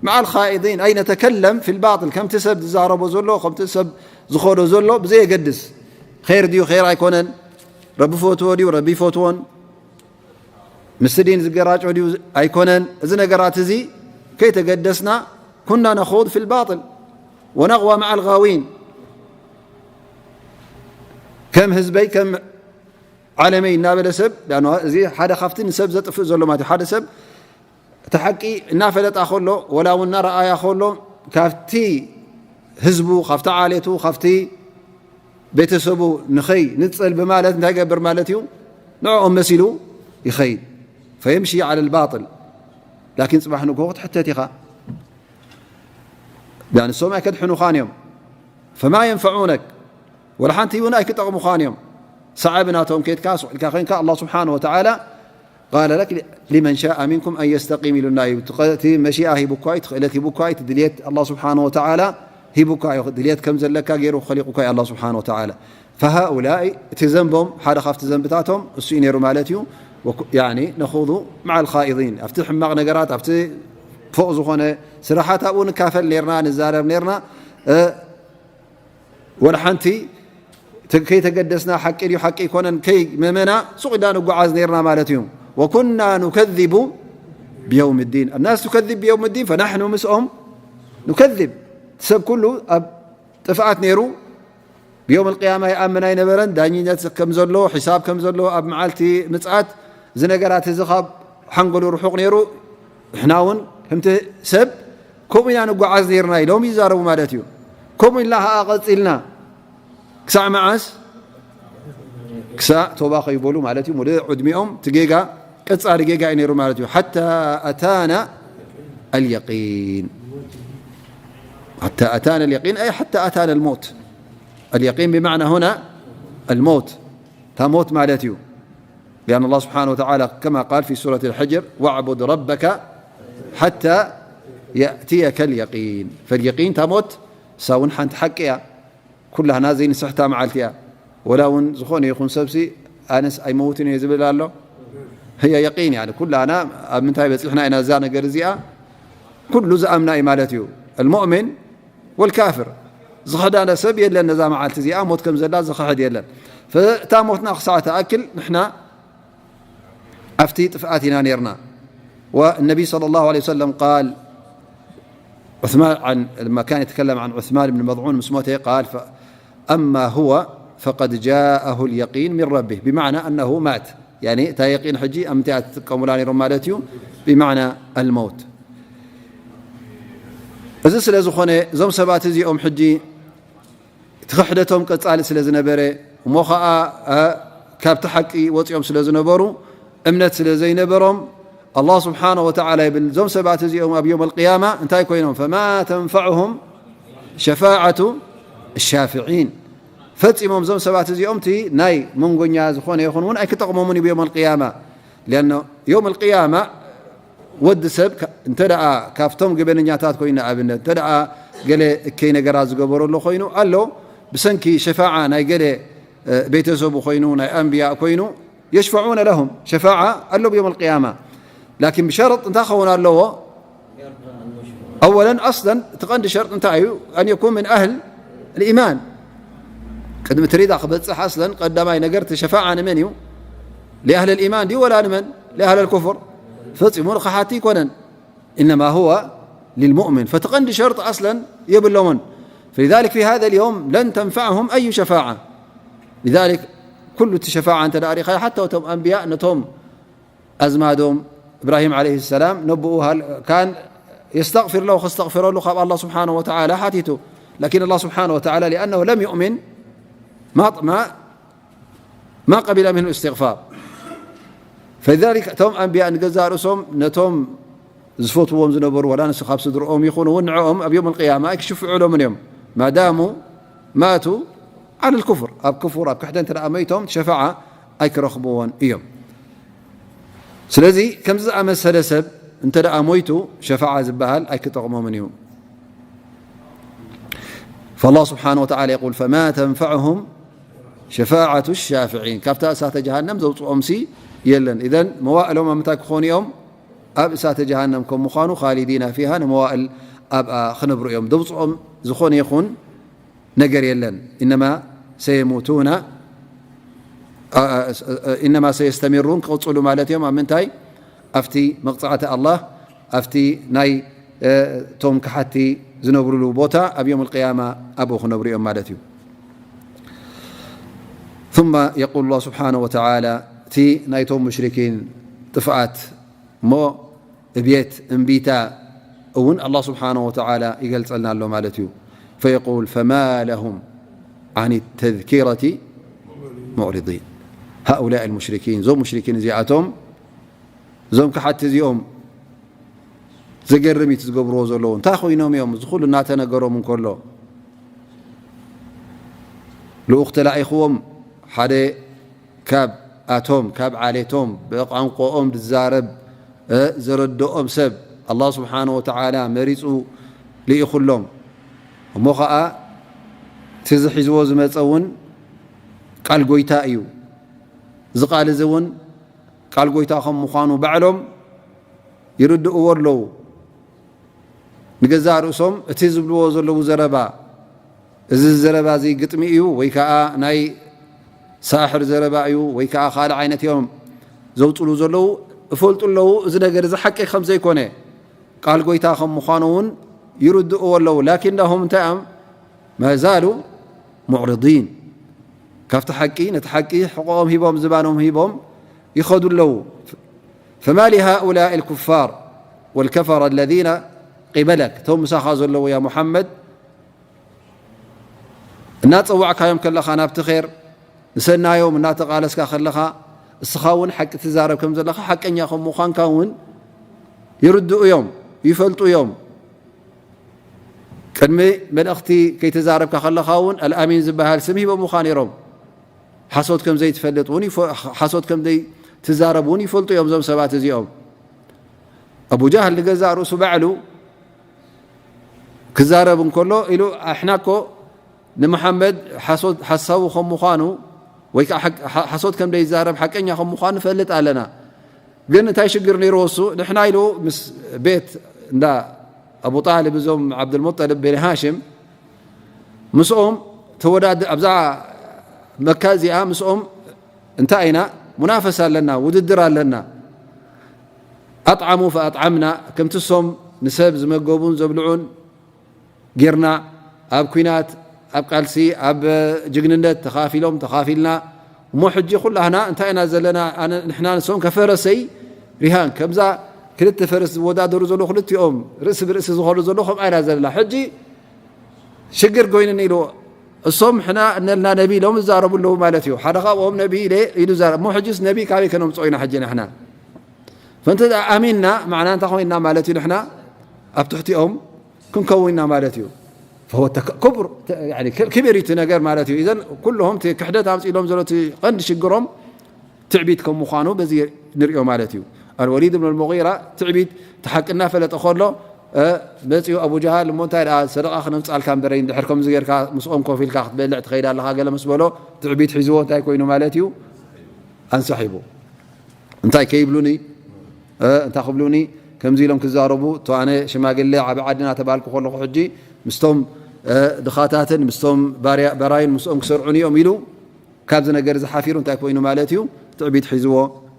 መዓ ልኻኢዲን ኣይ ነተከለም ፊ ልባጥል፣ ከምቲ ሰብ ዝዛረቦ ዘሎ፣ ከምቲ ሰብ ዝኸዶ ዘሎ ብዘየገድስ፣ ኸይር ድዩ ኸይር ኣይኮነን፣ ረቢ ፈትዎ ድዩ ረቢ ይፈትዎን፣ ምስ ዲን ዝገራጮ ድዩ ኣይኮነን? እዚ ነገራት እዚ ከይተገደስና ኩና ነኹድ ፊ ልባጥል ወነቕዋ መዓ ልጋዊን። ከም ህዝበይ ከም ዓለመይ እናበለ ሰብ እዚ ሓደ ካብቲ ንሰብ ዘጥፍእ ዘሎ ማለት ሓደ ሰብ እቲ ሓቂ እናፈለጣ ከሎ ወላ እውን እናረኣያ ከሎ ካብቲ ህዝቡ ካብቲ ዓሌቱ ካብቲ ቤተሰቡ ንኸይ ንፀል ብማለት እንታይ ገብር ማለት እዩ? ንዕኦም መሲሉ ይኸይድ። ፈየምሺ ዓለ ልባጥል። ላኪን ፅባሕ ንግሆ ክትሕተት ኢኻ። ንሶም ኣይከድሕኑኻን እዮም። ፈማ የንፈዑነክ ወላ ሓንቲ እውን ኣይክጠቕሙኻን እዮም። ሰዓቢ ናቶም ኬድካ ስቕ ኢልካ ኮይንካ ኣላ ስብሓን ወተዓላ ቃለ ለክ ሊመን ሻአ ሚንኩም ኣን የስተቂም ኢሉና እዩ። እቲ መሺኣ ሂቡኳ እዩ፣ እቲ ክእለት ሂቡኳ እዩ፣ እቲ ድልየት ኣላ ስብሓን ወተዓላ ሂቡኳ እዩ። ድልየት ከም ዘለካ ገይሩ ክኸሊቁኳ እዩ ኣላ ስብሓን ወተዓላ። ፈሃኡላኢ እቲ ዘንቦም ሓደ ካብቲ ዘንብታቶም እሱ እዩ ነይሩ ማለት እዩ። ነኹዱ መዓ ልኻኢዲን ኣብቲ ሕማቕ ነገራት ኣብቲ ፎቕ ዝኾነ ስራሓት ኣብኡ ንካፈል ነርና ንዛረብ ነርና። ወላ ሓንቲ ከይተገደስና ሓቂ ድዩ ሓቂ ኣይኮነን ከይመመና ሱቕ ኢልና ንጓዓዝ ነርና ማለት እዩ። ወኩና ኑከዚቡ ብየውም ዲን ኣናስ ቱከዚብ ብየውም ዲን ፈናሕኑ ምስኦም ኑከዚብ። ሰብ ኩሉ ኣብ ጥፍኣት ነይሩ ብየውም ልቅያማ ይኣምን ኣይነበረን። ዳኝነት ከም ዘሎ ሒሳብ ከም ዘሎ ኣብ መዓልቲ ምፅኣት እዚ ነገራት እዚ ካብ ሓንጎሉ ርሑቕ ነይሩ። ንሕና እውን ከምቲ ሰብ ከምኡ ኢና ንጓዓዝ ነርና ኢሎም ይዛረቡ ማለት እዩ። ከምኡ ኢልና ከዓ ቀፂልና ክሳዕ መዓስ? ክሳዕ ቶባ ከይበሉ ማለት እዩ። ሙሉእ ዕድሚኦም እቲ ጌጋ ቀፃሊ ጌጋ እዩ ነይሩ ማለት እዩ። ሓታ ኣታና ኣልየቂን ሓታ ኣታና ኣልየቂን ኣይ ሓታ ኣታና ልሞት። ኣልየቂን ብማዕና ሁና ኣልሞት እታ ሞት ማለት እዩ። لأن الله سبحانه وتعالى كما قال في سورة الحجر واعبد ربك حتى يأتيك اليقين. فاليقين እታ ሞት እሳ እውን ሓንቲ ሓቂ እያ። ኩላህና ዘይንስሕታ መዓልቲ እያ። ወላ እውን ዝኾነ ይኹን ሰብሲ ኣነስ ኣይመውትን እየ ዝብል ኣሎ። ህየ የቂን እያ። ኩላህና ኣብ ምንታይ በፂሕና ኢና እዛ ነገር እዚኣ ኩሉ ዝኣምና እዩ ማለት እዩ። المؤمن والكافر ዝኽሕዳ ሰብ የለን። ነዛ መዓልቲ እዚኣ ሞት ከም ዘላ ዝኽሕድ የለን። እታ ሞትና ክሳዕ ትኣክል ንሕና ኣብቲ ጥፍኣት ኢና ነርና። والنبي صلى الله عليه وسلم قال عثمان عن لما كان يتكلم عن عثمان بن مظعون ምስ ሞተ قال أما هو فقد جاءه اليقين من ربه بمعنى أنه مات يعني እታ የቂን ሕጂ ኣብ ምንታይ ትጥቀሙላ ነይሮም ማለት እዩ ብማዕና الموت። እዚ ስለ ዝኾነ እዞም ሰባት እዚኦም ሕጂ እቲ ክሕደቶም ቀጻሊ ስለ ዝነበረ እሞ ኸዓ ካብቲ ሓቂ ወፂኦም ስለ ዝነበሩ እምነት ስለ ዘይነበሮም ኣላህ ስብሓነ ወተዓላ ይብል እዞም ሰባት እዚኦም ኣብ ዮም ኣልቅያማ እንታይ ኮይኖም ፈማ ተንፈዕሁም ሸፋዓቱ ሻፍዒን ፈፂሞም እዞም ሰባት እዚኦም እቲ ናይ መንጎኛ ዝኾነ ይኹን እውን ኣይክጠቕሞምን እዩ ዮም ኣልቅያማ ሊኣኖ ዮም ኣልቅያማ ወዲ ሰብ እንተ ካብቶም ገበነኛታት ኮይኑ ንኣብነት እንተ ገለ እከይ ነገራት ዝገበረሉ ኮይኑ ኣሎ ብሰንኪ ሸፋዓ ናይ ገለ ቤተሰቡ ኮይኑ ናይ ኣንብያ ኮይኑ የሽፈዑነ ለሁም ሸፋዓ ኣሎ ብዮም ኣልቅያማ ላኪን ብሸርጥ እንታይ ክኸውን ኣለዎ ኣወለን ኣስለን እቲ ቀንዲ ሸርጥ እንታይ እዩ ኣን የኩን ምን ኣህል ልኢማን ቅድሚ ትሪዳ ክበፅሕ ኣስለን ቀዳማይ ነገር እቲ ሸፋዓ ንመን እዩ ሊኣህል ልኢማን ድዩ ወላ ንመን ሊኣህል ልኩፍር ፈፂሙ ንኸሓቲ ይኮነን إنما هو للمؤمن فتقند شرط أصلا يبلون فلذلك في هذا اليوم لن تنفعهم أي شفاعة لذلك كل شفاعة أنت داريخها حتى وتم أنبياء نتم أزمادهم إبراهيم عليه السلام نبؤه هل كان يستغفر له واستغفر له خاب الله سبحانه وتعالى حاتيته لكن الله سبحانه وتعالى لأنه لم يؤمن ما ما ما قبل منه استغفار فلذلك እቶም ኣንብያ ንገዛእ ርእሶም ነቶም ዝፈትዎም ዝነበሩ ዋላ ንስ ካብ ስድርኦም ይኹን እውን ንዕኦም ኣብ ዮም ኣልቅያማ ኣይክሽፍዑሎምን እዮም ማዳሙ ማቱ ዓለ ልኩፍር ኣብ ክፉር ኣብ ክሕደ እንተ ደኣ መይቶም ሸፋዓ ኣይክረኽብዎን እዮም ስለዚ ከምዚ ዝኣመሰለ ሰብ እንተ ደኣ ሞይቱ ሸፋዓ ዝበሃል ኣይክጠቕሞምን እዩ فالله سبحانه وتعالى يقول فما تنفعهم شفاعة الشافعين ካብታ እሳተ ጀሃነም ዘውፅኦም ሲ የለን إذن መዋእሎም ኣብ ምንታይ ክኾኑ እዮም ኣብ እሳተ ጀሃነም ከም ምዃኑ خالدين فيها ንመዋእል ኣብኣ ክነብሩ እዮም ዘውፅኦም ዝኾነ ይኹን ነገር የለን إنما سيموتون إنما سيستمرون ክቕፅሉ ማለት እዮም ኣብ ምንታይ ኣብቲ መቕጻዕቲ ኣላህ፣ ኣብቲ ናይ፣ እ፣ እቶም ከሓቲ ዝነብሩሉ ቦታ ኣብ የውም ኣልቅያማ ኣብኡ ክነብሩ እዮም ማለት እዩ። ثم يقول الله سبحانه وتعالى، እቲ ናይቶም ሙሽሪኪን ጥፍኣት እሞ እብየት እምቢታ እውን ኣላህ ስብሓነሁ ወተዓላ ይገልጸልና ኣሎ ማለት እዩ። فيقول فما لهم عن التذكرة معرضين. هؤلاء المشركين، እዞም ሙሽሪኪን እዚኣቶም እዞም ከሓድቲ እዚኦም ዘገርም እዩ እቲ ዝገብርዎ ዘለዉ። እንታይ ኮይኖም እዮም? እዚ ኩሉ እናተነገሮም እንከሎ፣ ልኡኽ ተላኢኽዎም፣ ሓደ ካብ ኣቶም፣ ካብ ዓሌቶም፣ ብቋንቋኦም ዝዛረብ፣ እ፣ ዘረድኦም ሰብ ኣላህ ስብሓነ ወተዓላ መሪጹ ልኢኹሎም። እሞ ኸኣ እቲ ዝሒዝዎ ዝመጸ እውን ቃል ጎይታ እዩ። እዚ ቃል እዚ እውን ቃል ጎይታ ከም ምዃኑ ባዕሎም ይርድእዎ ኣለዉ። ንገዛእ ርእሶም እቲ ዝብልዎ ዘለዉ ዘረባ፣ እዚ ዘረባ እዚ ግጥሚ እዩ ወይ ከኣ ናይ ሳሕር ዘረባ እዩ ወይ ከኣ ካልእ ዓይነት እዮም ዘውጽሉ ዘለዉ፣ እፈልጡ ኣለዉ። እዚ ነገር እዚ ሓቂ ከም ዘይኮነ፣ ቃል ጎይታ ከም ምዃኑ እውን ይርድእዎ ኣለዉ። ላኪነሁም እንታይ እዮም? ما زالوا معرضين. ካብቲ ሓቂ፣ ነቲ ሓቂ ሕቖኦም ሂቦም፣ ዝባኖም ሂቦም ይኸዱ ኣለዉ። فما لهؤلاء الكفار والكفرة الذين قبلك، እቶም ምሳኻ ዘለዉ ያ ሙሓመድ፣ እናጸዋዕካዮም ከለኻ ናብቲ ኼር፣ ንሰናዮም እናተቓለስካ ከለኻ፣ እስኻ እውን ሓቂ ትዛረብ ከም ዘለኻ፣ ሓቀኛ ከም ምዃንካ እውን ይርድኡ እዮም፣ ይፈልጡ እዮም። ቅድሚ መልእኽቲ ከይተዛረብካ ከለኻ እውን ኣልኣሚን ዝበሃል ስም ሂቦምኻ ነይሮም። ሓሶት ከም ዘይትፈልጥ እውን ይፈ-፣ ሓሶት ከም ዘይትዛረብ እውን ይፈልጡ እዮም እዞም ሰባት እዚኦም። ኣቡ ጃህል ንገዛእ ርእሱ ባዕሉ ክዛረብ እንከሎ ኢሉ፣ ኣሕና እኮ ንመሓመድ ሓሶት፣ ሓሳዊ ከም ምዃኑ ወይ ከዓ ሓቅ-፣ ሓ-፣ ሓሶት ከም ዘይዛረብ ሓቀኛ ከም ምዃኑ ንፈልጥ ኣለና። ግን እንታይ ሽግር ነይርዎ እሱ? ንሕና ኢሉ ምስ ቤት እንዳ ኣቡ ጣልብ፣ እዞም ዓብዱልሙጠልብ ቤን ሃሽም፣ ምስኦም ተወዳድ-፣ ኣብዛ መካ እዚኣ ምስኦም እንታይ ኢና ሙናፈሳ ኣለና፣ ውድድር ኣለና። ኣጥዓሙ ፈኣጥዓምና፣ ከምቲ እሶም ንሰብ ዝመገቡን ዘብልዑን ጌርና፣ ኣብ ኲናት፣ ኣብ ቃልሲ፣ ኣብ ጅግንነት ተኻፊሎም፣ ተኻፊልና። እሞ ሕጂ ኩላህና እንታይ ኢና ዘለና? ኣነ፣ ንሕና ንሶም ከፈረሰይ ሪሃን፣ ከምዛ ክልተ ፈረስ ዝወዳደሩ ዘለዉ ክልቲኦም ርእሲ ብርእሲ ዝኾኑ ዘለዉ ከምኣ ኢና ዘለና። ሕጂ ሽግር ኮይኑኒ ኢሉ፣ እሶም ሕና እነልና ነቢ ኢሎም ይዛረቡ ኣለዉ ማለት እዩ። ሓደ ካብኦም ነቢ ኢለ ኢሉ ዛረብ። እሞ ሕጂስ ነቢ ካበይ ከነምጽኦ ኢና ሕጂ ንሕና? ፈእንተ ደኣ ኣሚንና፣ ማዕና እንታይ ኮይንና ማለት እዩ? ንሕና ኣብ ትሕቲኦም ክንከውን ኢና ማለት እዩ። فهو ተከ-፣ ክቡር፣ ተ-፣ ያኒ ክ-፣ ክብር እዩ እቲ ነገር ማለት እዩ። ኢዘን ኩልሆም እቲ ክሕደት ኣምጺእሎም ዘሎ እቲ ቀንዲ ሽግሮም ትዕቢት ከም ምዃኑ በዚ ንሪኦ ማለት እዩ። ኣልወሊድ ብን ኣልሙጊራ ትዕቢት እቲ ሓቂ እናፈለጠ ከሎ፣ እ፣ መጺኡ ኣቡ ጀሃል፣ "እሞ እንታይ ደኣ ሰደቓ ክነምጽኣልካ እምበረይ፣ እንድሕር ከምዚ ጌርካ ምስኦም ኮፍ ኢልካ ክትበልዕ ትኸይድ ኣለኻ?" ገለ ምስ በሎ፣ ትዕቢት ሒዝዎ እንታይ ኮይኑ ማለት እዩ? ኣንሳሒቡ። እንታይ ከይብሉኒ፣ እ፣ እንታይ ክብሉኒ፣ ከምዚ ኢሎም ክዛረቡ፣ እቶ ኣነ ሽማግለ ዓቢ ዓዲ እናተባልኩ ከለኹ፣ ሕጂ ምስቶም፣ እ፣ ድኻታትን ምስቶም ባርያ-፣ በራይን ምስኦም ክሰርዑኒ እዮም ኢሉ፣ ካብዚ ነገር እዚ ሓፊሩ እንታይ ኮይኑ ማለት እዩ? ትዕቢት ሒዝዎ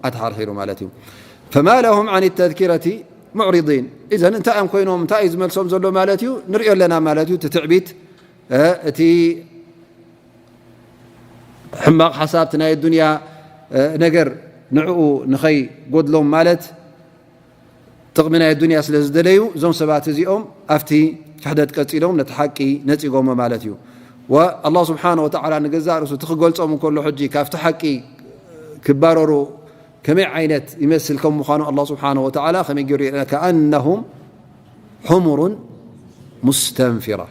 ኣተሓርሒሩ ማለት እዩ። فما لهم عن التذكرة معرضين። ኢዘን እንታይ እዮም ኮይኖም? እንታይ እዩ ዝመልሶም ዘሎ ማለት እዩ? ንሪኦ ኣለና ማለት እዩ። እቲ ትዕቢት፣ እ፣ እቲ ሕማቕ ሓሳብ፣ እቲ ናይ ኣዱንያ፣ እ፣ ነገር ንዕኡ ንኸይጎድሎም ማለት ጥቕሚ ናይ ኣዱንያ ስለ ዝደለዩ፣ እዞም ሰባት እዚኦም ኣብቲ ክሕደት ቀጺሎም ነቲ ሓቂ ነጺጎሞ ማለት እዩ። ወኣላህ ስብሓነ ወተዓላ ንገዛእ ርእሱ እቲ ክገልጾም እንከሎ፣ ሕጂ ካብቲ ሓቂ ክባረሩ ከመይ ዓይነት ይመስል ከም ምዃኑ ኣላህ ስብሓነ ወተዓላ ከመይ ገይሩ የርእየና? ከኣነሁም ሑሙሩን ሙስተንፊራ።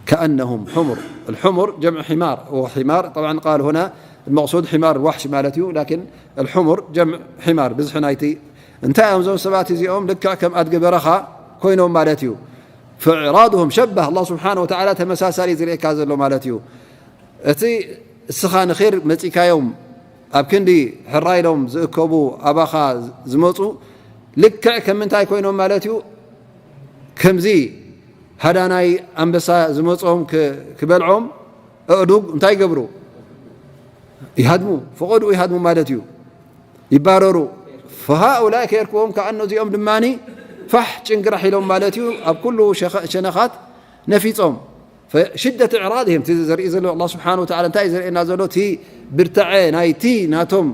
ከኣነሁም ሑሙር። الحمر جمع حمار، وحمار طبعا قال هنا المقصود حمار الوحش ማለት እዩ። ላኪን الحمر جمع حمار ብዝሒ ናይቲ እንታይ እዮም እዞም ሰባት እዚኦም? ልክዕ ከም ኣድጊ በረኻ ኮይኖም ማለት እዩ። فإعراضهم شبه الله سبحانه وتعالى ተመሳሳሊ ዝርእየካ ዘሎ ማለት እዩ። እቲ እስኻ ንኼር መጺካዮም ኣብ ክንዲ ሕራይ ኢሎም ዝእከቡ ኣባኻ ዝመጹ ልክዕ ከም ምንታይ ኮይኖም ማለት እዩ? ከምዚ ሃዳናይ ኣንበሳ ዝመጾም ክ-፣ ክበልዖም ኣእዱግ እንታይ ይገብሩ? ይሃድሙ። ፈቐድኡ ይሃድሙ ማለት እዩ። ይባረሩ። فهؤلاء ከየርክቦም ከኣ እዚኦም ድማ ፋሕ ጭንግራሕ ኢሎም ማለት እዩ። ኣብ ኩሉ ሸኸ-፣ ሸነኻት ነፊጾም። فشدة إعراضهم፣ እቲ ዘርኢ ዘሎ ኣላህ ስብሓነ ወተዓላ እንታይ እዩ ዘርእየና ዘሎ? እቲ ብርታዐ ናይቲ ናቶም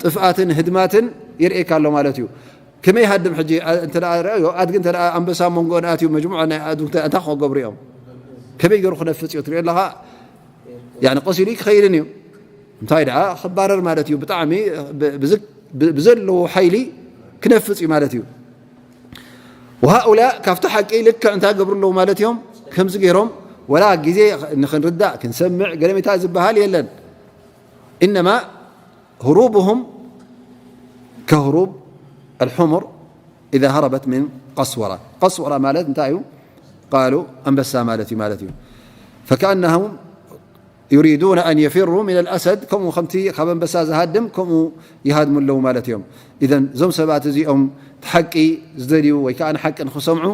ጥፍኣትን ህድማትን የርእየካ ኣሎ ማለት እዩ። ከመይ ሃድም ሕጂ፣ ኣ-፣ እንተ ደኣ ረኣዮ፣ ኣድጊ እንተ ደኣ ኣንበሳ መንጎ ኣትዩ፣ መጅሙዓ ናይ ኣድጊ እንታይ ክገብሩ እዮም? ከመይ ገይሩ ክነፍጽ እዩ? ትሪኦ ኣለኻ፣ ያኒ ቀስ ኢሉ ክኸይድን እዩ። እንታይ ደኣ ክባረር ማለት እዩ። ብጣዕሚ ብ-፣ ብዝ-፣ ብ-፣ ብዘለዎ ሓይሊ ክነፍጽ እዩ ማለት እዩ። وهؤلاء ካብቲ ሓቂ ልክዕ እንታይ ገብሩ ኣለዉ ማለት እዮም? ከምዚ ገይሮም ወላ ግዜ ንኽንርዳእ ክንሰምዕ ገለሜታ ዝበሃል የለን። إنما هروبهم كهروب الحمر إذا هربت من قسورة. قسورة ማለት እንታይ እዩ? قالوا ኣንበሳ ማለት እዩ ማለት እዩ። فكأنهم يريدون أن يفروا من الأسد، ከምኡ ከምቲ ካብ ኣንበሳ ዝሃድም ከምኡ ይሃድሙ ኣለዉ ማለት እዮም። إذن እዞም ሰባት እዚኦም እቲ ሓቂ ዝደልዩ ወይ ከዓ ንሓቂ ንኽሰምዑ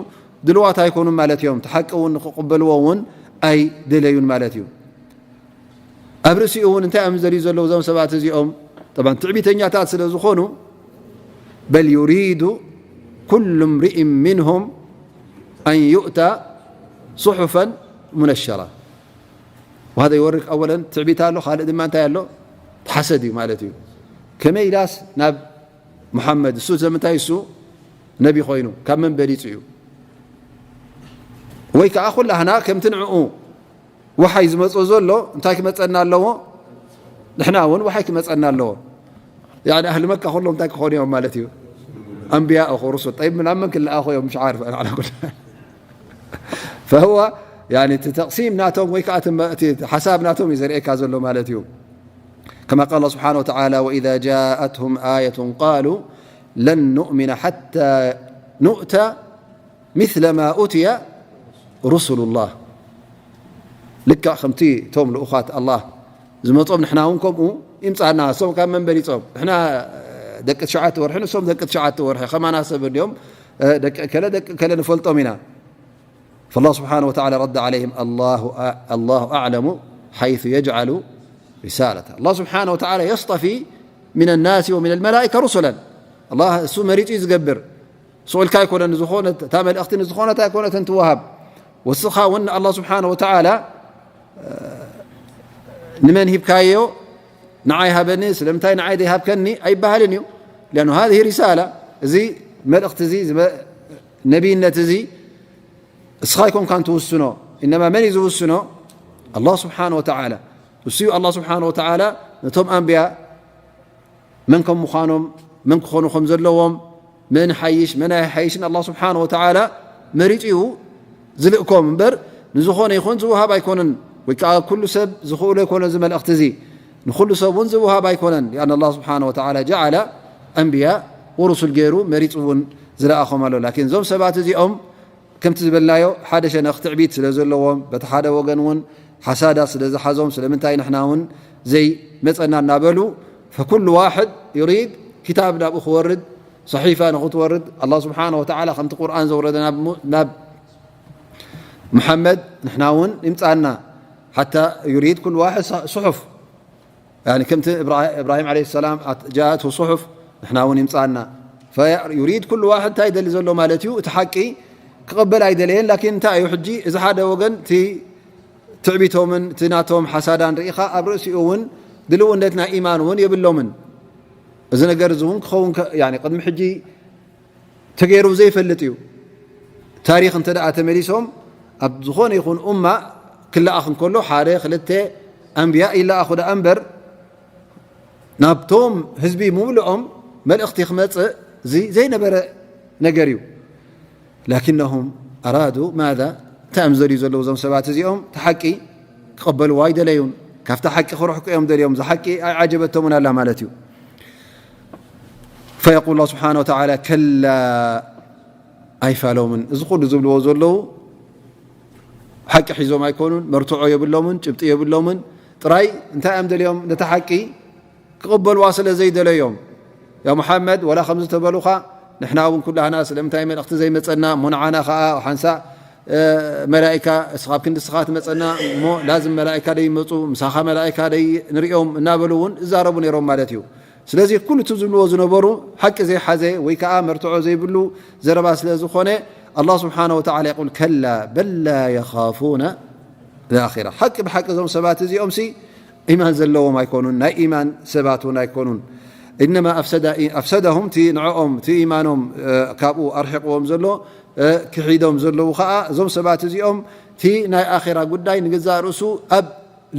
ድልዋት ኣይኮኑን ማለት እዮም። እቲ ሓቂ እውን ንኽቕበልዎ እውን ኣይደለዩን ማለት እዩ። ኣብ ርእሲኡ እውን እንታይ እዮም ዝደልዩ ዘለዉ እዞም ሰባት እዚኦም? طبعا ትዕቢተኛታት ስለ ዝኾኑ، بل يريد كل امرئ منهم أن يؤتى صحفا منشرة. وهذا يوريك أولا ትዕቢት ኣሎ፣ ካልእ ድማ እንታይ ኣሎ? ሓሰድ እዩ ማለት እዩ። ከመይ ኢላስ ናብ ሙሓመድ፣ እሱ ዘምንታይ እሱ ነቢ ኮይኑ ካብ መን በሊጹ እዩ? ወይ ከዓ ኩላህና ከምቲ ንዕኡ ወሓይ ዝመጾ ዘሎ እንታይ ክመጸና ኣለዎ? ንሕና እውን ወሓይ ክመጸና ኣለዎ። ያኒ ኣህሊ መካ ኩሎም እንታይ ክኾኑ እዮም ማለት እዩ? ኣንብያ እኹ ሩሱል። ጠይብ፣ ናብ መን ክለኣኹ እዮም? ምሽ ዓርፍ፣ ኣና ኩሉ። فهو ያኒ እቲ ተቕሲም ናቶም ወይ ከዓ እቲ መ-፣ እቲ ሓሳብ ናቶም እዩ ዘርእየካ ዘሎ ማለት እዩ። كما قال الله سبحانه وتعالى: وإذا جاءتهم آية قالوا لن نؤمن حتى نؤتى مثل ما أوتي رسل الله. ልክዕ ከምቲ እቶም ልኡኻት ኣላህ ዝመጾም ንሕና እውን ከምኡ ይምጻና። እሶም ካብ መን በሊጾም? ንሕና ደቂ ትሽዓተ ወርሒ፣ ንሶም ደቂ ትሽዓተ ወርሒ። ከማና ሰብ እንዲኦም፣ እ፣ ደቂ እከለ፣ ደቂ እከለ ንፈልጦም ኢና። فالله سبحانه وتعالى رد عليهم: الله أ-، الله أعلم حيث يجعل رسالته. الله سبحانه وتعالى يصطفي من الناس ومن الملائكة رسلا. ኣላህ እሱ መሪጹ እዩ ዝገብር። ስቕ ኢልካ ኣይኮነን ዝኾነ፣ እታ መልእኽቲ ንዝኾነት ኣይኮነትን ትወሃብ። ወስኻ እውን ንኣላህ ስብሓነ ወተዓላ፣ እ፣ ንመን ሂብካዮ፣ ንዓይ ሃበኒ፣ ስለምንታይ ንዓይ ዘይሃብከኒ ኣይበሃልን እዩ። لأنه هذه رسالة፣ እዚ መልእኽቲ እዚ፣ እዚ መ-፣ ነቢይነት እዚ እስኻ ኣይኮንካን ትውስኖ። إنما መን እዩ ዝውስኖ? ኣላህ ስብሓነ ወተዓላ። እሱ እዩ ኣላህ ስብሓነ ወተዓላ ነቶም ኣንብያ መን ከም ምዃኖም፣ መን ክኾኑ ከም ዘለዎም፣ መን ሓይሽ፣ መን ኣይሓይሽን ኣላህ ስብሓነ ወተዓላ መሪጹ እዩ ዝልእኮም እምበር፣ ንዝኾነ ይኹን ዝወሃብ ኣይኮነን። ወይ ከዓ ኩሉ ሰብ ዝኽእሎ ኣይኮነ እዚ መልእኽቲ እዚ። ንኹሉ ሰብ እውን ዝወሃብ ኣይኮነን። لأن الله سبحانه وتعالى جعل أنبياء ورسل ገይሩ መሪጹ እውን ዝለኣኾም ኣሎ። ላኪን እዞም ሰባት እዚኦም ከምቲ ዝበልናዮ፣ ሓደ ሸነኽ ትዕቢት ስለ ዘለዎም፣ በቲ ሓደ ወገን እውን ሓሳዳ ስለ ዝሓዞም፣ ስለምንታይ ንሕና እውን ዘይመጸና እናበሉ፣ فكل واحد يريد كتاب ናብኡ ክወርድ፣ صحيفة ንኽትወርድ፣ ኣላህ ስብሓነ ወተዓላ ከምቲ ቁርኣን ዘውረደ ናብ ሙ-፣ ናብ ሙሓመድ ንሕና እውን ይምጻና። حتى يريد كل واحد ص-، صحف. ያኒ ከምቲ እብራ-፣ እብራሂም ዓለይሂ ሰላም ኣት-፣ ጃኣትሁ ሱሑፍ ንሕና እውን ይምጻና። ፈዩሪድ ኩሉ ዋሕድ እንታይ ይደሊ ዘሎ ማለት እዩ? እቲ ሓቂ ክቕበል ኣይደለየን። ላኪን እንታይ እዩ ሕጂ? እዚ ሓደ ወገን እቲ ትዕቢቶምን እቲ ናቶም ሓሳዳን ርኢኻ ኣብ ርእሲኡ እውን ድልውነት ናይ ኢማን እውን የብሎምን። እዚ ነገር እዚ እውን ክኸውን ከ-፣ ያኒ ቅድሚ ሕጂ ተገይሩ ዘይፈልጥ እዩ። ታሪኽ እንተ ደኣ ተመሊሶም ኣብ ዝኾነ ይኹን ኡማ ክለኣኽ እንከሎ ሓደ ክልተ ኣንብያ ይለኣኹ ደኣ እምበር ናብቶም ህዝቢ ምብልኦም መልእኽቲ ክመጽእ እዚ ዘይነበረ ነገር እዩ። ላኪነሁም ኣራዱ ማዛ፣ እንታይ እዮም ዝደልዩ ዘለዉ እዞም ሰባት እዚኦም? እቲ ሓቂ ክቐበልዎ ኣይደለዩን። ካብቲ ሓቂ ክርሕቁ እዮም ደልዮም። እዛ ሓቂ ኣይዓጀበቶምን ኣላ ማለት እዩ። فيقول الله سبحانه وتعالى: كلا ኣይፋሎምን። እዚ ኩሉ ዝብልዎ ዘለዉ ሓቂ ሒዞም ኣይኮኑን፣ መርትዖ የብሎምን፣ ጭብጢ የብሎምን። ጥራይ እንታይ እዮም ደልዮም? ነታ ሓቂ ክቕበልዋ ስለ ዘይደለዮም። ያ ሙሓመድ፣ ወላ ከምዚ ተበሉኻ፣ ንሕና እውን ኩላህና ስለምንታይ መልእኽቲ ዘይመጸና፣ እሞ ንዓና ኸኣ ሓንሳእ፣ እ፣ መላኢካ እስኻ ኣብ ክንዲ እስኻ ትመጸና፣ እሞ ላዝም መላኢካ ደይመጹ፣ ምሳኻ መላኢካ ደይ ንርእዮም እናበሉ እውን ይዛረቡ ነይሮም ማለት እዩ። ስለዚ ኩሉ እቲ ዝብልዎ ዝነበሩ ሓቂ ዘይሓዘ ወይ ከዓ መርትዖ ዘይብሉ ዘረባ ስለ ዝኾነ፣ ኣላህ ስብሓነ ወተዓላ የቁል፣ ከላ በል ላ የኻፉነ ልኣኺራ። ሓቂ ብሓቂ እዞም ሰባት እዚኦም ሲ ኢማን ዘለዎም ኣይኮኑን፣ ናይ ኢማን ሰባት እውን ኣይኮኑን። ኢነማ ኣፍሰደ-፣ ኣፍሰደሁም፣ እቲ ንዕኦም፣ እቲ ኢማኖም፣ እ፣ ካብኡ ኣርሒቕዎም ዘሎ፣ እ፣ ክሒዶም ዘለዉ ኸዓ፣ እዞም ሰባት እዚኦም እቲ ናይ ኣኺራ ጉዳይ ንገዛእ ርእሱ ኣብ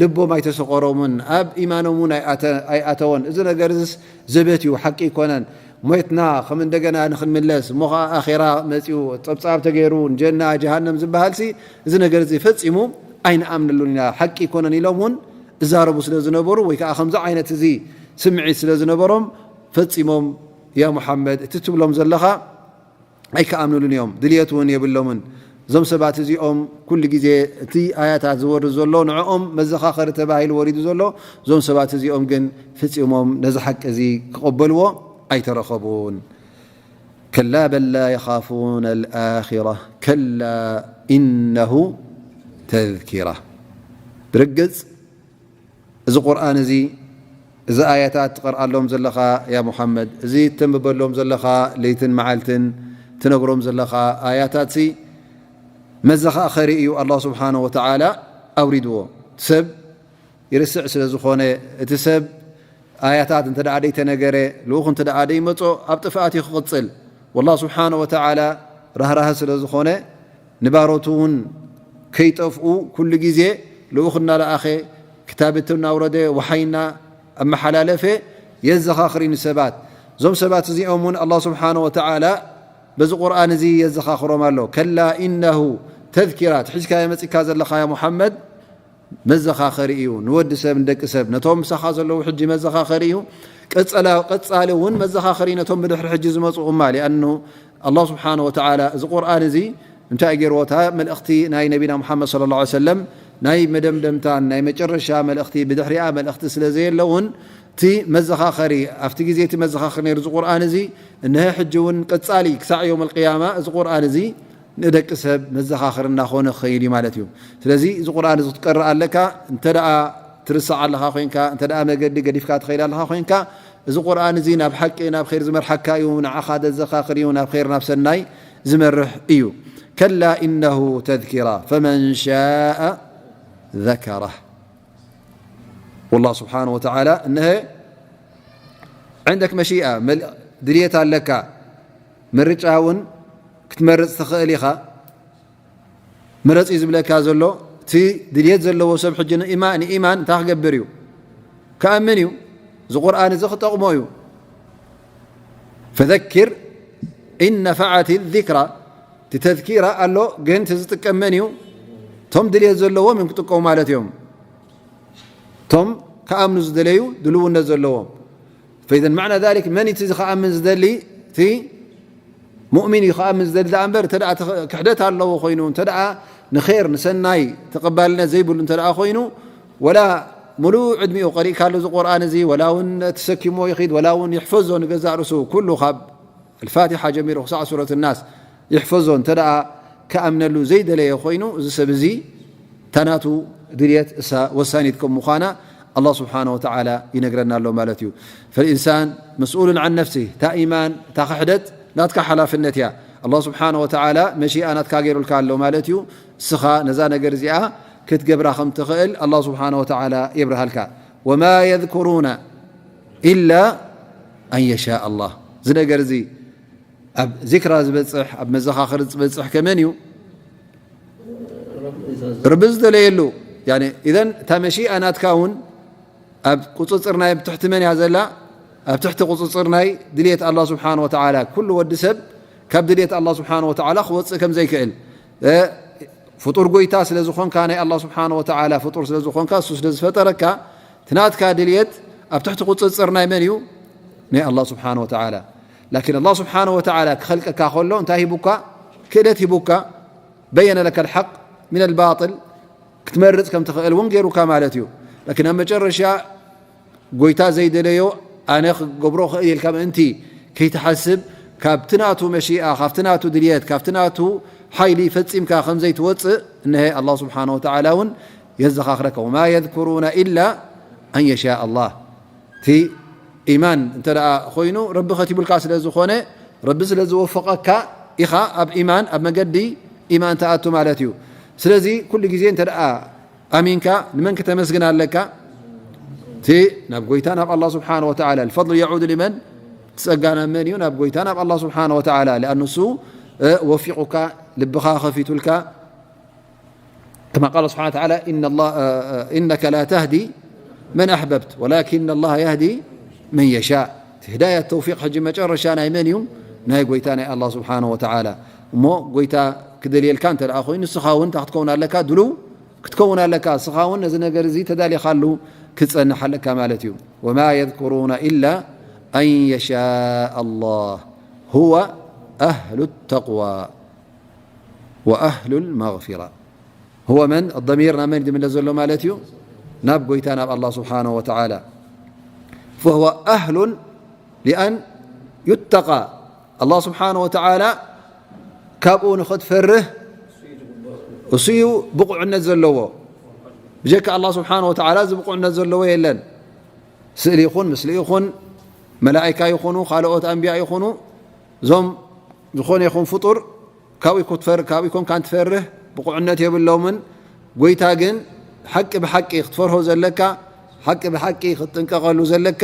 ልቦም ኣይተሰቆሮምን፣ ኣብ ኢማኖም እውን ኣይኣተ-፣ ኣይኣተወን። እዚ ነገር እዚስ ዘበት እዩ፣ ሓቂ ኣይኮነን። ሞትና ከም እንደገና ንኽንምለስ፣ እሞ ኸዓ ኣኼራ መጺኡ፣ ጸብጻብ ተገይሩ፣ ንጀና፣ ጀሃነም ዝበሃል ሲ፣ እዚ ነገር እዚ ፈጺሙ ኣይንኣምነሉን ኢና፣ ሓቂ ኣይኮነን ኢሎም እውን እዛረቡ ስለ ዝነበሩ፣ ወይ ከኣ ከምዚ ዓይነት እዚ ስምዒት ስለ ዝነበሮም፣ ፈጺሞም፣ ያ ሙሓመድ፣ እቲ ትብሎም ዘለኻ ኣይከኣምኑሉን እዮም፣ ድልየት እውን የብሎምን። እዞም ሰባት እዚኦም ኩሉ ግዜ እቲ ኣያታት ዝወርድ ዘሎ ንዕኦም መዘኻኸሪ ተባሂሉ ወሪዱ ዘሎ፣ እዞም ሰባት እዚኦም ግን ፍጺሞም ነዚ ሓቂ እዚ ክቕበልዎ ኣይተረኸቡን። ከላ በል ላ የኻፉነ ልኣኺራ ከላ ኢነሁ ተዝኪራ። ብርግጽ እዚ ቁርኣን እዚ፣ እዚ ኣያታት ትቐርኣሎም ዘለኻ ያ ሙሓመድ፣ እዚ ተንብበሎም ዘለኻ ለይትን መዓልትን ትነግሮም ዘለኻ ኣያታት ሲ መዘኻኸሪ እዩ። ኣላህ ስብሓነሁ ወተዓላ ኣውሪድዎ። ሰብ ይርስዕ ስለ ዝኾነ፣ እቲ ሰብ ኣያታት እንተ ደኣ ደይተነገረ፣ ልኡኽ እንተ ደኣ ደይመጾ፣ ኣብ ጥፍኣት እዩ ክቕጽል። ወላህ ስብሓነሁ ወተዓላ ራህራህ ስለ ዝኾነ፣ ንባሮቱ እውን ከይጠፍኡ ኩሉ ግዜ ልኡኽ እናለኣኸ፣ ክታብት እናውረደ፣ ወሓይ እና ኣመሓላለፈ የዘኻኽር እዩ ንሰባት። እዞም ሰባት እዚኦም እውን ኣላህ ስብሓነሁ ወተዓላ በዚ ቁርኣን እዚ የዘኻኽሮም ኣሎ። ከላ ኢነሁ ተዝኪራ፣ እቲ ሒዝካዮ መጺእካ ዘለኻ ያ ሙሓመድ፣ መዘኻኸሪ እዩ ንወዲ ሰብ፣ ንደቂ ሰብ፣ ነቶም ምሳኻ ዘለዉ ሕጂ መዘኻኸሪ እዩ። ቀጸላ-፣ ቀጻሊ እውን መዘኻኸሪ ነቶም ብድሕሪ ሕጂ ዝመጹ እማ፣ ሊኣኑ ኣላህ ስብሓነ ወተዓላ እዚ ቁርኣን እዚ እንታይ ገይርዎ? እታ መልእኽቲ ናይ ነቢና ሙሓመድ ሰለላሁ ዐለይሂ ወሰለም ናይ መደምደምታን ናይ መጨረሻ መልእኽቲ፣ ብድሕሪኣ መልእኽቲ ስለ ዘየለ እውን፣ እቲ መዘኻኸሪ፣ ኣብቲ ግዜ እቲ መዘኻኸሪ ነይሩ እዚ ቁርኣን እዚ፣ እንሀ ሕጂ እውን ቀጻሊ ክሳዕ የውመል ቅያማ እዚ ቁርኣን እዚ ንደቂ ሰብ መዘኻኸሪ እናኾነ ክኸይድ እዩ ማለት እዩ። ስለዚ እዚ ቁርኣን እዚ ክትቀርእ ኣለካ፣ እንተ ደኣ ትርስዕ ኣለኻ ኮይንካ፣ እንተ ደኣ መገዲ ገዲፍካ ትኸይድ ኣለኻ ኮይንካ፣ እዚ ቁርኣን እዚ ናብ ሓቂ፣ ናብ ኸይር ዝመርሓካ እዩ፣ ንዓኻ ዘዘኻኽር እዩ፣ ናብ ኸይር፣ ናብ ሰናይ ዝመርሕ እዩ። ከላ ኢነሁ ተዝኪራ ፈመን ሻአ ዘከራ። ወላህ ስብሓነ ወተዓላ፣ እነሀ ዕንደክ መሺኣ፣ መል-፣ ድልየት ኣለካ፣ ምርጫ እውን ክትመርጽ ትኽእል ኢኻ። ምረጽ እዩ ዝብለካ ዘሎ። እቲ ድልየት ዘለዎ ሰብ ሕጂ ንኢማ-፣ ንኢማን እንታይ ክገብር እዩ? ክኣምን እዩ። እዚ ቁርኣን እዚ ክጠቕሞ እዩ። ፈዘኪር ኢን ነፈዐት ዚክራ። እቲ ተዝኪራ ኣሎ፣ ግን እቲ ዝጥቀም መን እዩ? እቶም ድልየት ዘለዎም እዮም ክጥቀሙ ማለት እዮም። እቶም ክኣምኑ ዝደለዩ ድልውነት ዘለዎም። ፈኢዘን ማዕና ዛሊክ መን እቲ እዚ ክኣምን ዝደሊ? እቲ ሙእሚን እዩ ክኣምን ዝደሊ። ደኣ እምበር እንተ ደኣ ተኸ-፣ ክሕደት ኣለዎ ኮይኑ፣ እንተ ደኣ ንኼር ንሰናይ ተቐባልነት ዘይብሉ እንተ ደኣ ኮይኑ፣ ወላ ሙሉእ ዕድሚኡ ቀሪእካሉ እዚ ቁርኣን እዚ፣ ወላ እውን ተሰኪምዎ ይኺድ፣ ወላ እውን ይሕፈዞ ንገዛእ ርእሱ፣ ኩሉ ካብ ኣልፋቲሓ ጀሚሩ ክሳዕ ሱረት ናስ ይሕፈዞ እንተ ደኣ ክኣምነሉ ዘይደለየ ኮይኑ፣ እዚ ሰብ እዚ እታ ናቱ ድልየት እሳ ወሳኒት ከም ምዃና ኣላህ ስብሓነ ወተዓላ ይነግረና ኣሎ ማለት እዩ። ፈልኢንሳን መስኡሉን ዓን ነፍሲህ፣ እታ ኢማን፣ እታ ክሕደት ናትካ ሓላፍነት እያ። ኣላህ ስብሓነ ወተዓላ መሺኣ ናትካ ገይሩልካ ኣሎ ማለት እዩ። እስኻ ነዛ ነገር እዚኣ ክትገብራ ከም ትኽእል ኣላህ ስብሓነ ወተዓላ የብርሃልካ። ወማ የዝኩሩነ ኢላ ኣን የሻእ ኣላህ። እዚ ነገር እዚ ኣብ ዚክራ ዝበጽሕ፣ ኣብ መዘኻኸሪ ዝበጽሕ ከመን እዩ? ረቢ ዝደለየሉ። ያኒ፣ ኢዘን እታ መሺኣ ናትካ እውን ኣብ ቁጽጽር ናይ፣ ኣብ ትሕቲ መን እያ ዘላ? ኣብ ትሕቲ ቁጽጽር ናይ ድልየት ኣላህ ስብሓነ ወተዓላ። ኩሉ ወዲ ሰብ ካብ ድልየት ኣላህ ስብሓነ ወተዓላ ክወጽእ ከም ዘይክእል፣ እ፣ ፍጡር ጎይታ ስለ ዝኾንካ፣ ናይ ኣላህ ስብሓነ ወተዓላ ፍጡር ስለ ዝኾንካ፣ እሱ ስለ ዝፈጠረካ፣ እቲ ናትካ ድልየት ኣብ ትሕቲ ቁጽጽር ናይ መን እዩ? ናይ ኣላህ ስብሓነ ወተዓላ። ላኪን ኣላህ ስብሓነ ወተዓላ ክኸልቀካ ከሎ እንታይ ሂቡካ? ክእለት ሂቡካ። በየነ ለከ ልሓቅ ሚን ልባጥል፣ ክትመርጽ ከም ትኽእል እውን ገይሩካ ማለት እዩ። ላኪን ኣብ መጨረሻ ጎይታ ዘይደለዮ ኣነ ክገብሮ ክእል ኢልካ ምእንቲ ከይትሓስብ፣ ካብቲ ናቱ መሺኣ፣ ካብቲ ናቱ ድልየት፣ ካብቲ ናቱ ሓይሊ ፈጺምካ ከም ዘይትወጽእ፣ እነሀ ኣላህ ስብሓነ ወተዓላ እውን የዘኻኽረካ። ወማ የዝኩሩነ ኢላ ኣን የሻእ ኣላህ። እቲ ኢማን እንተ ደኣ ኮይኑ፣ ረቢ ከቲቡልካ ስለ ዝኾነ፣ ረቢ ስለ ዝወፈቐካ ኢኻ ኣብ ኢማን፣ ኣብ መገዲ ኢማን ትኣቱ ማለት እዩ። ስለዚ ኩሉ ግዜ እንተ ደኣ ኣሚንካ ንመን ክተመስግን ኣለካ? እቲ ናብ ጎይታ ናብ ኣላህ ስብሓነ ወተዓላ። الفضل يعود لمن؟ እቲ ጸጋ ናብ መን እዩ? ናብ ጎይታ ናብ ኣላህ ስብሓነ ወተዓላ። لأن እሱ እ፣ ወፊቑካ፣ ልብኻ ከፊቱልካ። كما قال سبحانه وتعالى: إن الله، إنك لا تهدي من أحببت ولكن الله يهدي من يشاء። ህዳያ ተውፊቕ ሕጂ መጨረሻ ናይ መን እዩ? ናይ ጎይታ ናይ ኣላህ ስብሓነ ወተዓላ። እሞ ጎይታ ክደልየልካ እንተ ደኣ ኮይኑ ንስኻ እውን እንታይ ክትከውን ኣለካ? ድሉው ክትከውን ኣለካ። ንስኻ እውን ነዚ ነገር እዚ ተዳሊኻሉ ክትጸንሕ ኣለካ ማለት እዩ። وما يذكرون إلا أن يشاء الله هو أهل التقوى وأهل المغفرة. هو من؟ الضمير ናብ መን እዩ ዝምለስ ዘሎ ማለት እዩ? ናብ ጎይታ ናብ ኣላህ ስብሓነ ወተዓላ። فهو أهل لأن يتقى. ኣላህ ስብሓነ ወተዓላ ካብኡ ንኽትፈርህ እሱ እዩ ብቑዕነት ዘለዎ። ብጀካ ኣላህ ስብሓነ ወተዓላ እዚ ብቑዕነት ዘለዎ የለን። ስእሊ ይኹን፣ ምስሊ ይኹን፣ መላእካ ይኹኑ፣ ካልኦት ኣንብያ ይኹኑ፣ እዞም ዝኾነ ይኹን ፍጡር ካብኡ ክትፈር-፣ ካብኡ ኮንካ እንትፈርህ ብቑዕነት የብሎምን። ጎይታ ግን ሓቂ ብሓቂ ክትፈርሆ ዘለካ፣ ሓቂ ብሓቂ ክትጥንቀቐሉ ዘለካ፣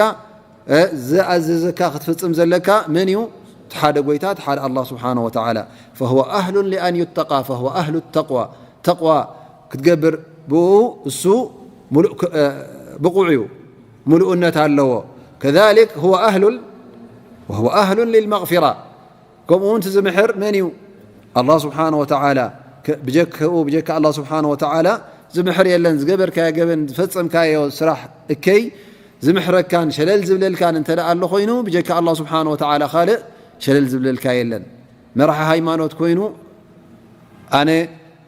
እ፣ ዝኣዘዘካ ክትፍጽም ዘለካ መን እዩ? እቲ ሓደ ጎይታ፣ እቲ ሓደ ኣላህ ስብሓነ ወተዓላ። فهو أهل لأن يتقى، فهو أهل التقوى። ተቕዋ ክትገብር ብኡ እሱ ሙሉእ ክ-፣ እ፣ ብቑዕ እዩ፣ ሙሉእነት ኣለዎ። كذلك هو أهل، وهو أهل للمغفرة። ከምኡ እውን እቲ ዝምሕር መን እዩ? ኣላህ ስብሓነ ወተዓላ። ከ-፣ ብጀክኡ፣ ብጀካ ኣላህ ስብሓነ ወተዓላ ዝምሕር የለን። ዝገበርካዮ ገበን፣ ዝፈጸምካዮ ስራሕ እከይ ዝምሕረካን ሸለል ዝብለልካን እንተ ደኣ ኣሎ ኮይኑ፣ ብጀካ ኣላህ ስብሓነ ወተዓላ ካልእ ሸለል ዝብለልካ የለን። መራሒ ሃይማኖት ኮይኑ፣ ኣነ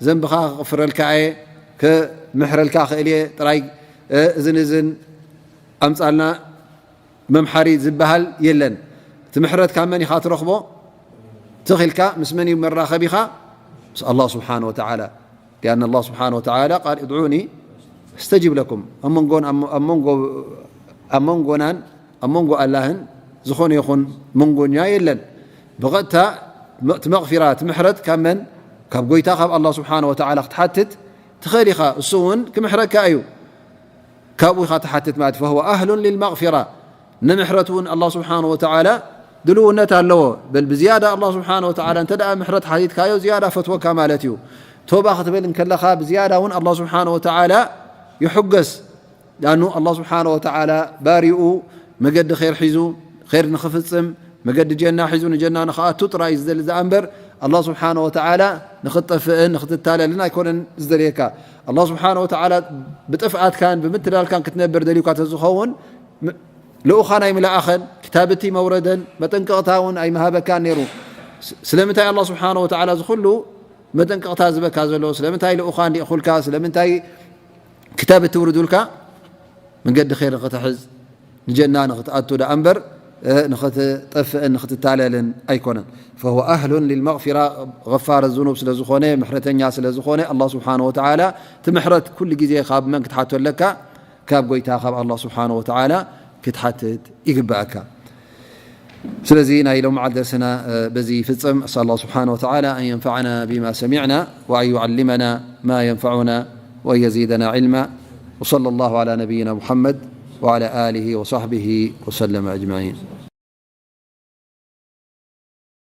ዘንብኻ ክቕፍረልካ እየ፣ ክምሕረልካ ክእል እየ ጥራይ፣ እ፣ እዝን እዝን ኣምጻልና መምሓሪ ዝበሃል የለን። እቲ ምሕረት ካብ መን ኢኻ ትረኽቦ? ትኽ ኢልካ ምስ መን እዩ መራኸቢኻ? ምስ ኣላህ ስብሓነ ወተዓላ። لأن الله سبحانه وتعالى قال: ادعوني أستجب لكم። ኣብ መንጎን-፣ ኣብ መንጎ-፣ ኣብ መንጎናን ኣብ መንጎ ኣላህን ዝኾነ ይኹን መንጎኛ የለን። ብቐጥታ እቲ መቕፊራ፣ እቲ ምሕረት ካብ መን? ካብ ጎይታ፣ ካብ ኣላህ ስብሓነ ወተዓላ ክትሓትት ትኽእል ኢኻ። እሱ እውን ክምሕረካ እዩ። ካብኡ ኢኻ ትሓትት ማለት እዩ። فهو أهل للمغفرة። ንምሕረት እውን ኣላህ ስብሓነ ወተዓላ ድልውነት ኣለዎ። በል ብዝያዳ ኣላህ ስብሓነ ወተዓላ እንተ ደኣ ምሕረት ሓቲትካዮ ዝያዳ ፈትወካ ማለት እዩ። ቶባ ክትብል እንከለኻ ብዝያዳ እውን ኣላህ ስብሓነ ወተዓላ ይሕገስ። ዳኑ ኣላህ ስብሓነ ወተዓላ ባሪኡ መገዲ ኸይር ሒዙ፣ ኸይር ንኽፍጽም፣ መገዲ ጀና ሒዙ ንጀና ንኽኣቱ ጥራይ እዩ ዝደሊ ደኣ እምበር፣ ኣላህ ስብሓነ ወተዓላ ንኽትጠፍእን ንኽትታለልን ኣይኮነን ዝደልየካ። ኣላህ ስብሓነ ወተዓላ ብጥፍኣትካን ብምትላልካን ክትነብር ደልዩካ ተዝኸውን፣ ም-፣ ልኡኻን ኣይምለኣኸን፣ ክታብቲ መውረደን፣ መጠንቀቕታ እውን ኣይምሃበካን ነይሩ። ስ-፣ ስለምንታይ ኣላህ ስብሓነ ወተዓላ እዚ ኩሉ መጠንቀቕታ ዝበካ ዘሎ? ስለምንታይ ልኡኻን ልእኹልካ? ስለምንታይ ክታብ እትውርዱልካ? መንገዲ ኸይር ንኽትሕዝ፣ ንጀና ንኽትኣቱ ደኣ እምበር፣ እ፣ ንኽትጠፍእን ንኽትታለልን ኣይኮነን። فهو أهل للمغفرة، غفار الذنوب ስለ ዝኾነ፣ ምሕረተኛ ስለ ዝኾነ፣ ኣላህ ስብሓነ ወተዓላ እቲ ምሕረት ኩሉ ግዜ ካብ መን ክትሓቶ ኣለካ? ካብ ጎይታ፣ ካብ ኣላህ ስብሓነ ወተዓላ ክትሓትት ይግብኣካ። ስለዚ ናይ ሎምዓል ደርስና፣ እ፣ በዚ ይፍጽም። أسأل الله سبحانه وتعالى أن ينفعنا بما سمعنا وأن يعلمنا ما ينفعنا وأن يزيدنا علما. وصلى الله على نبينا محمد وعلى آله وصحبه وسلم أجمعين.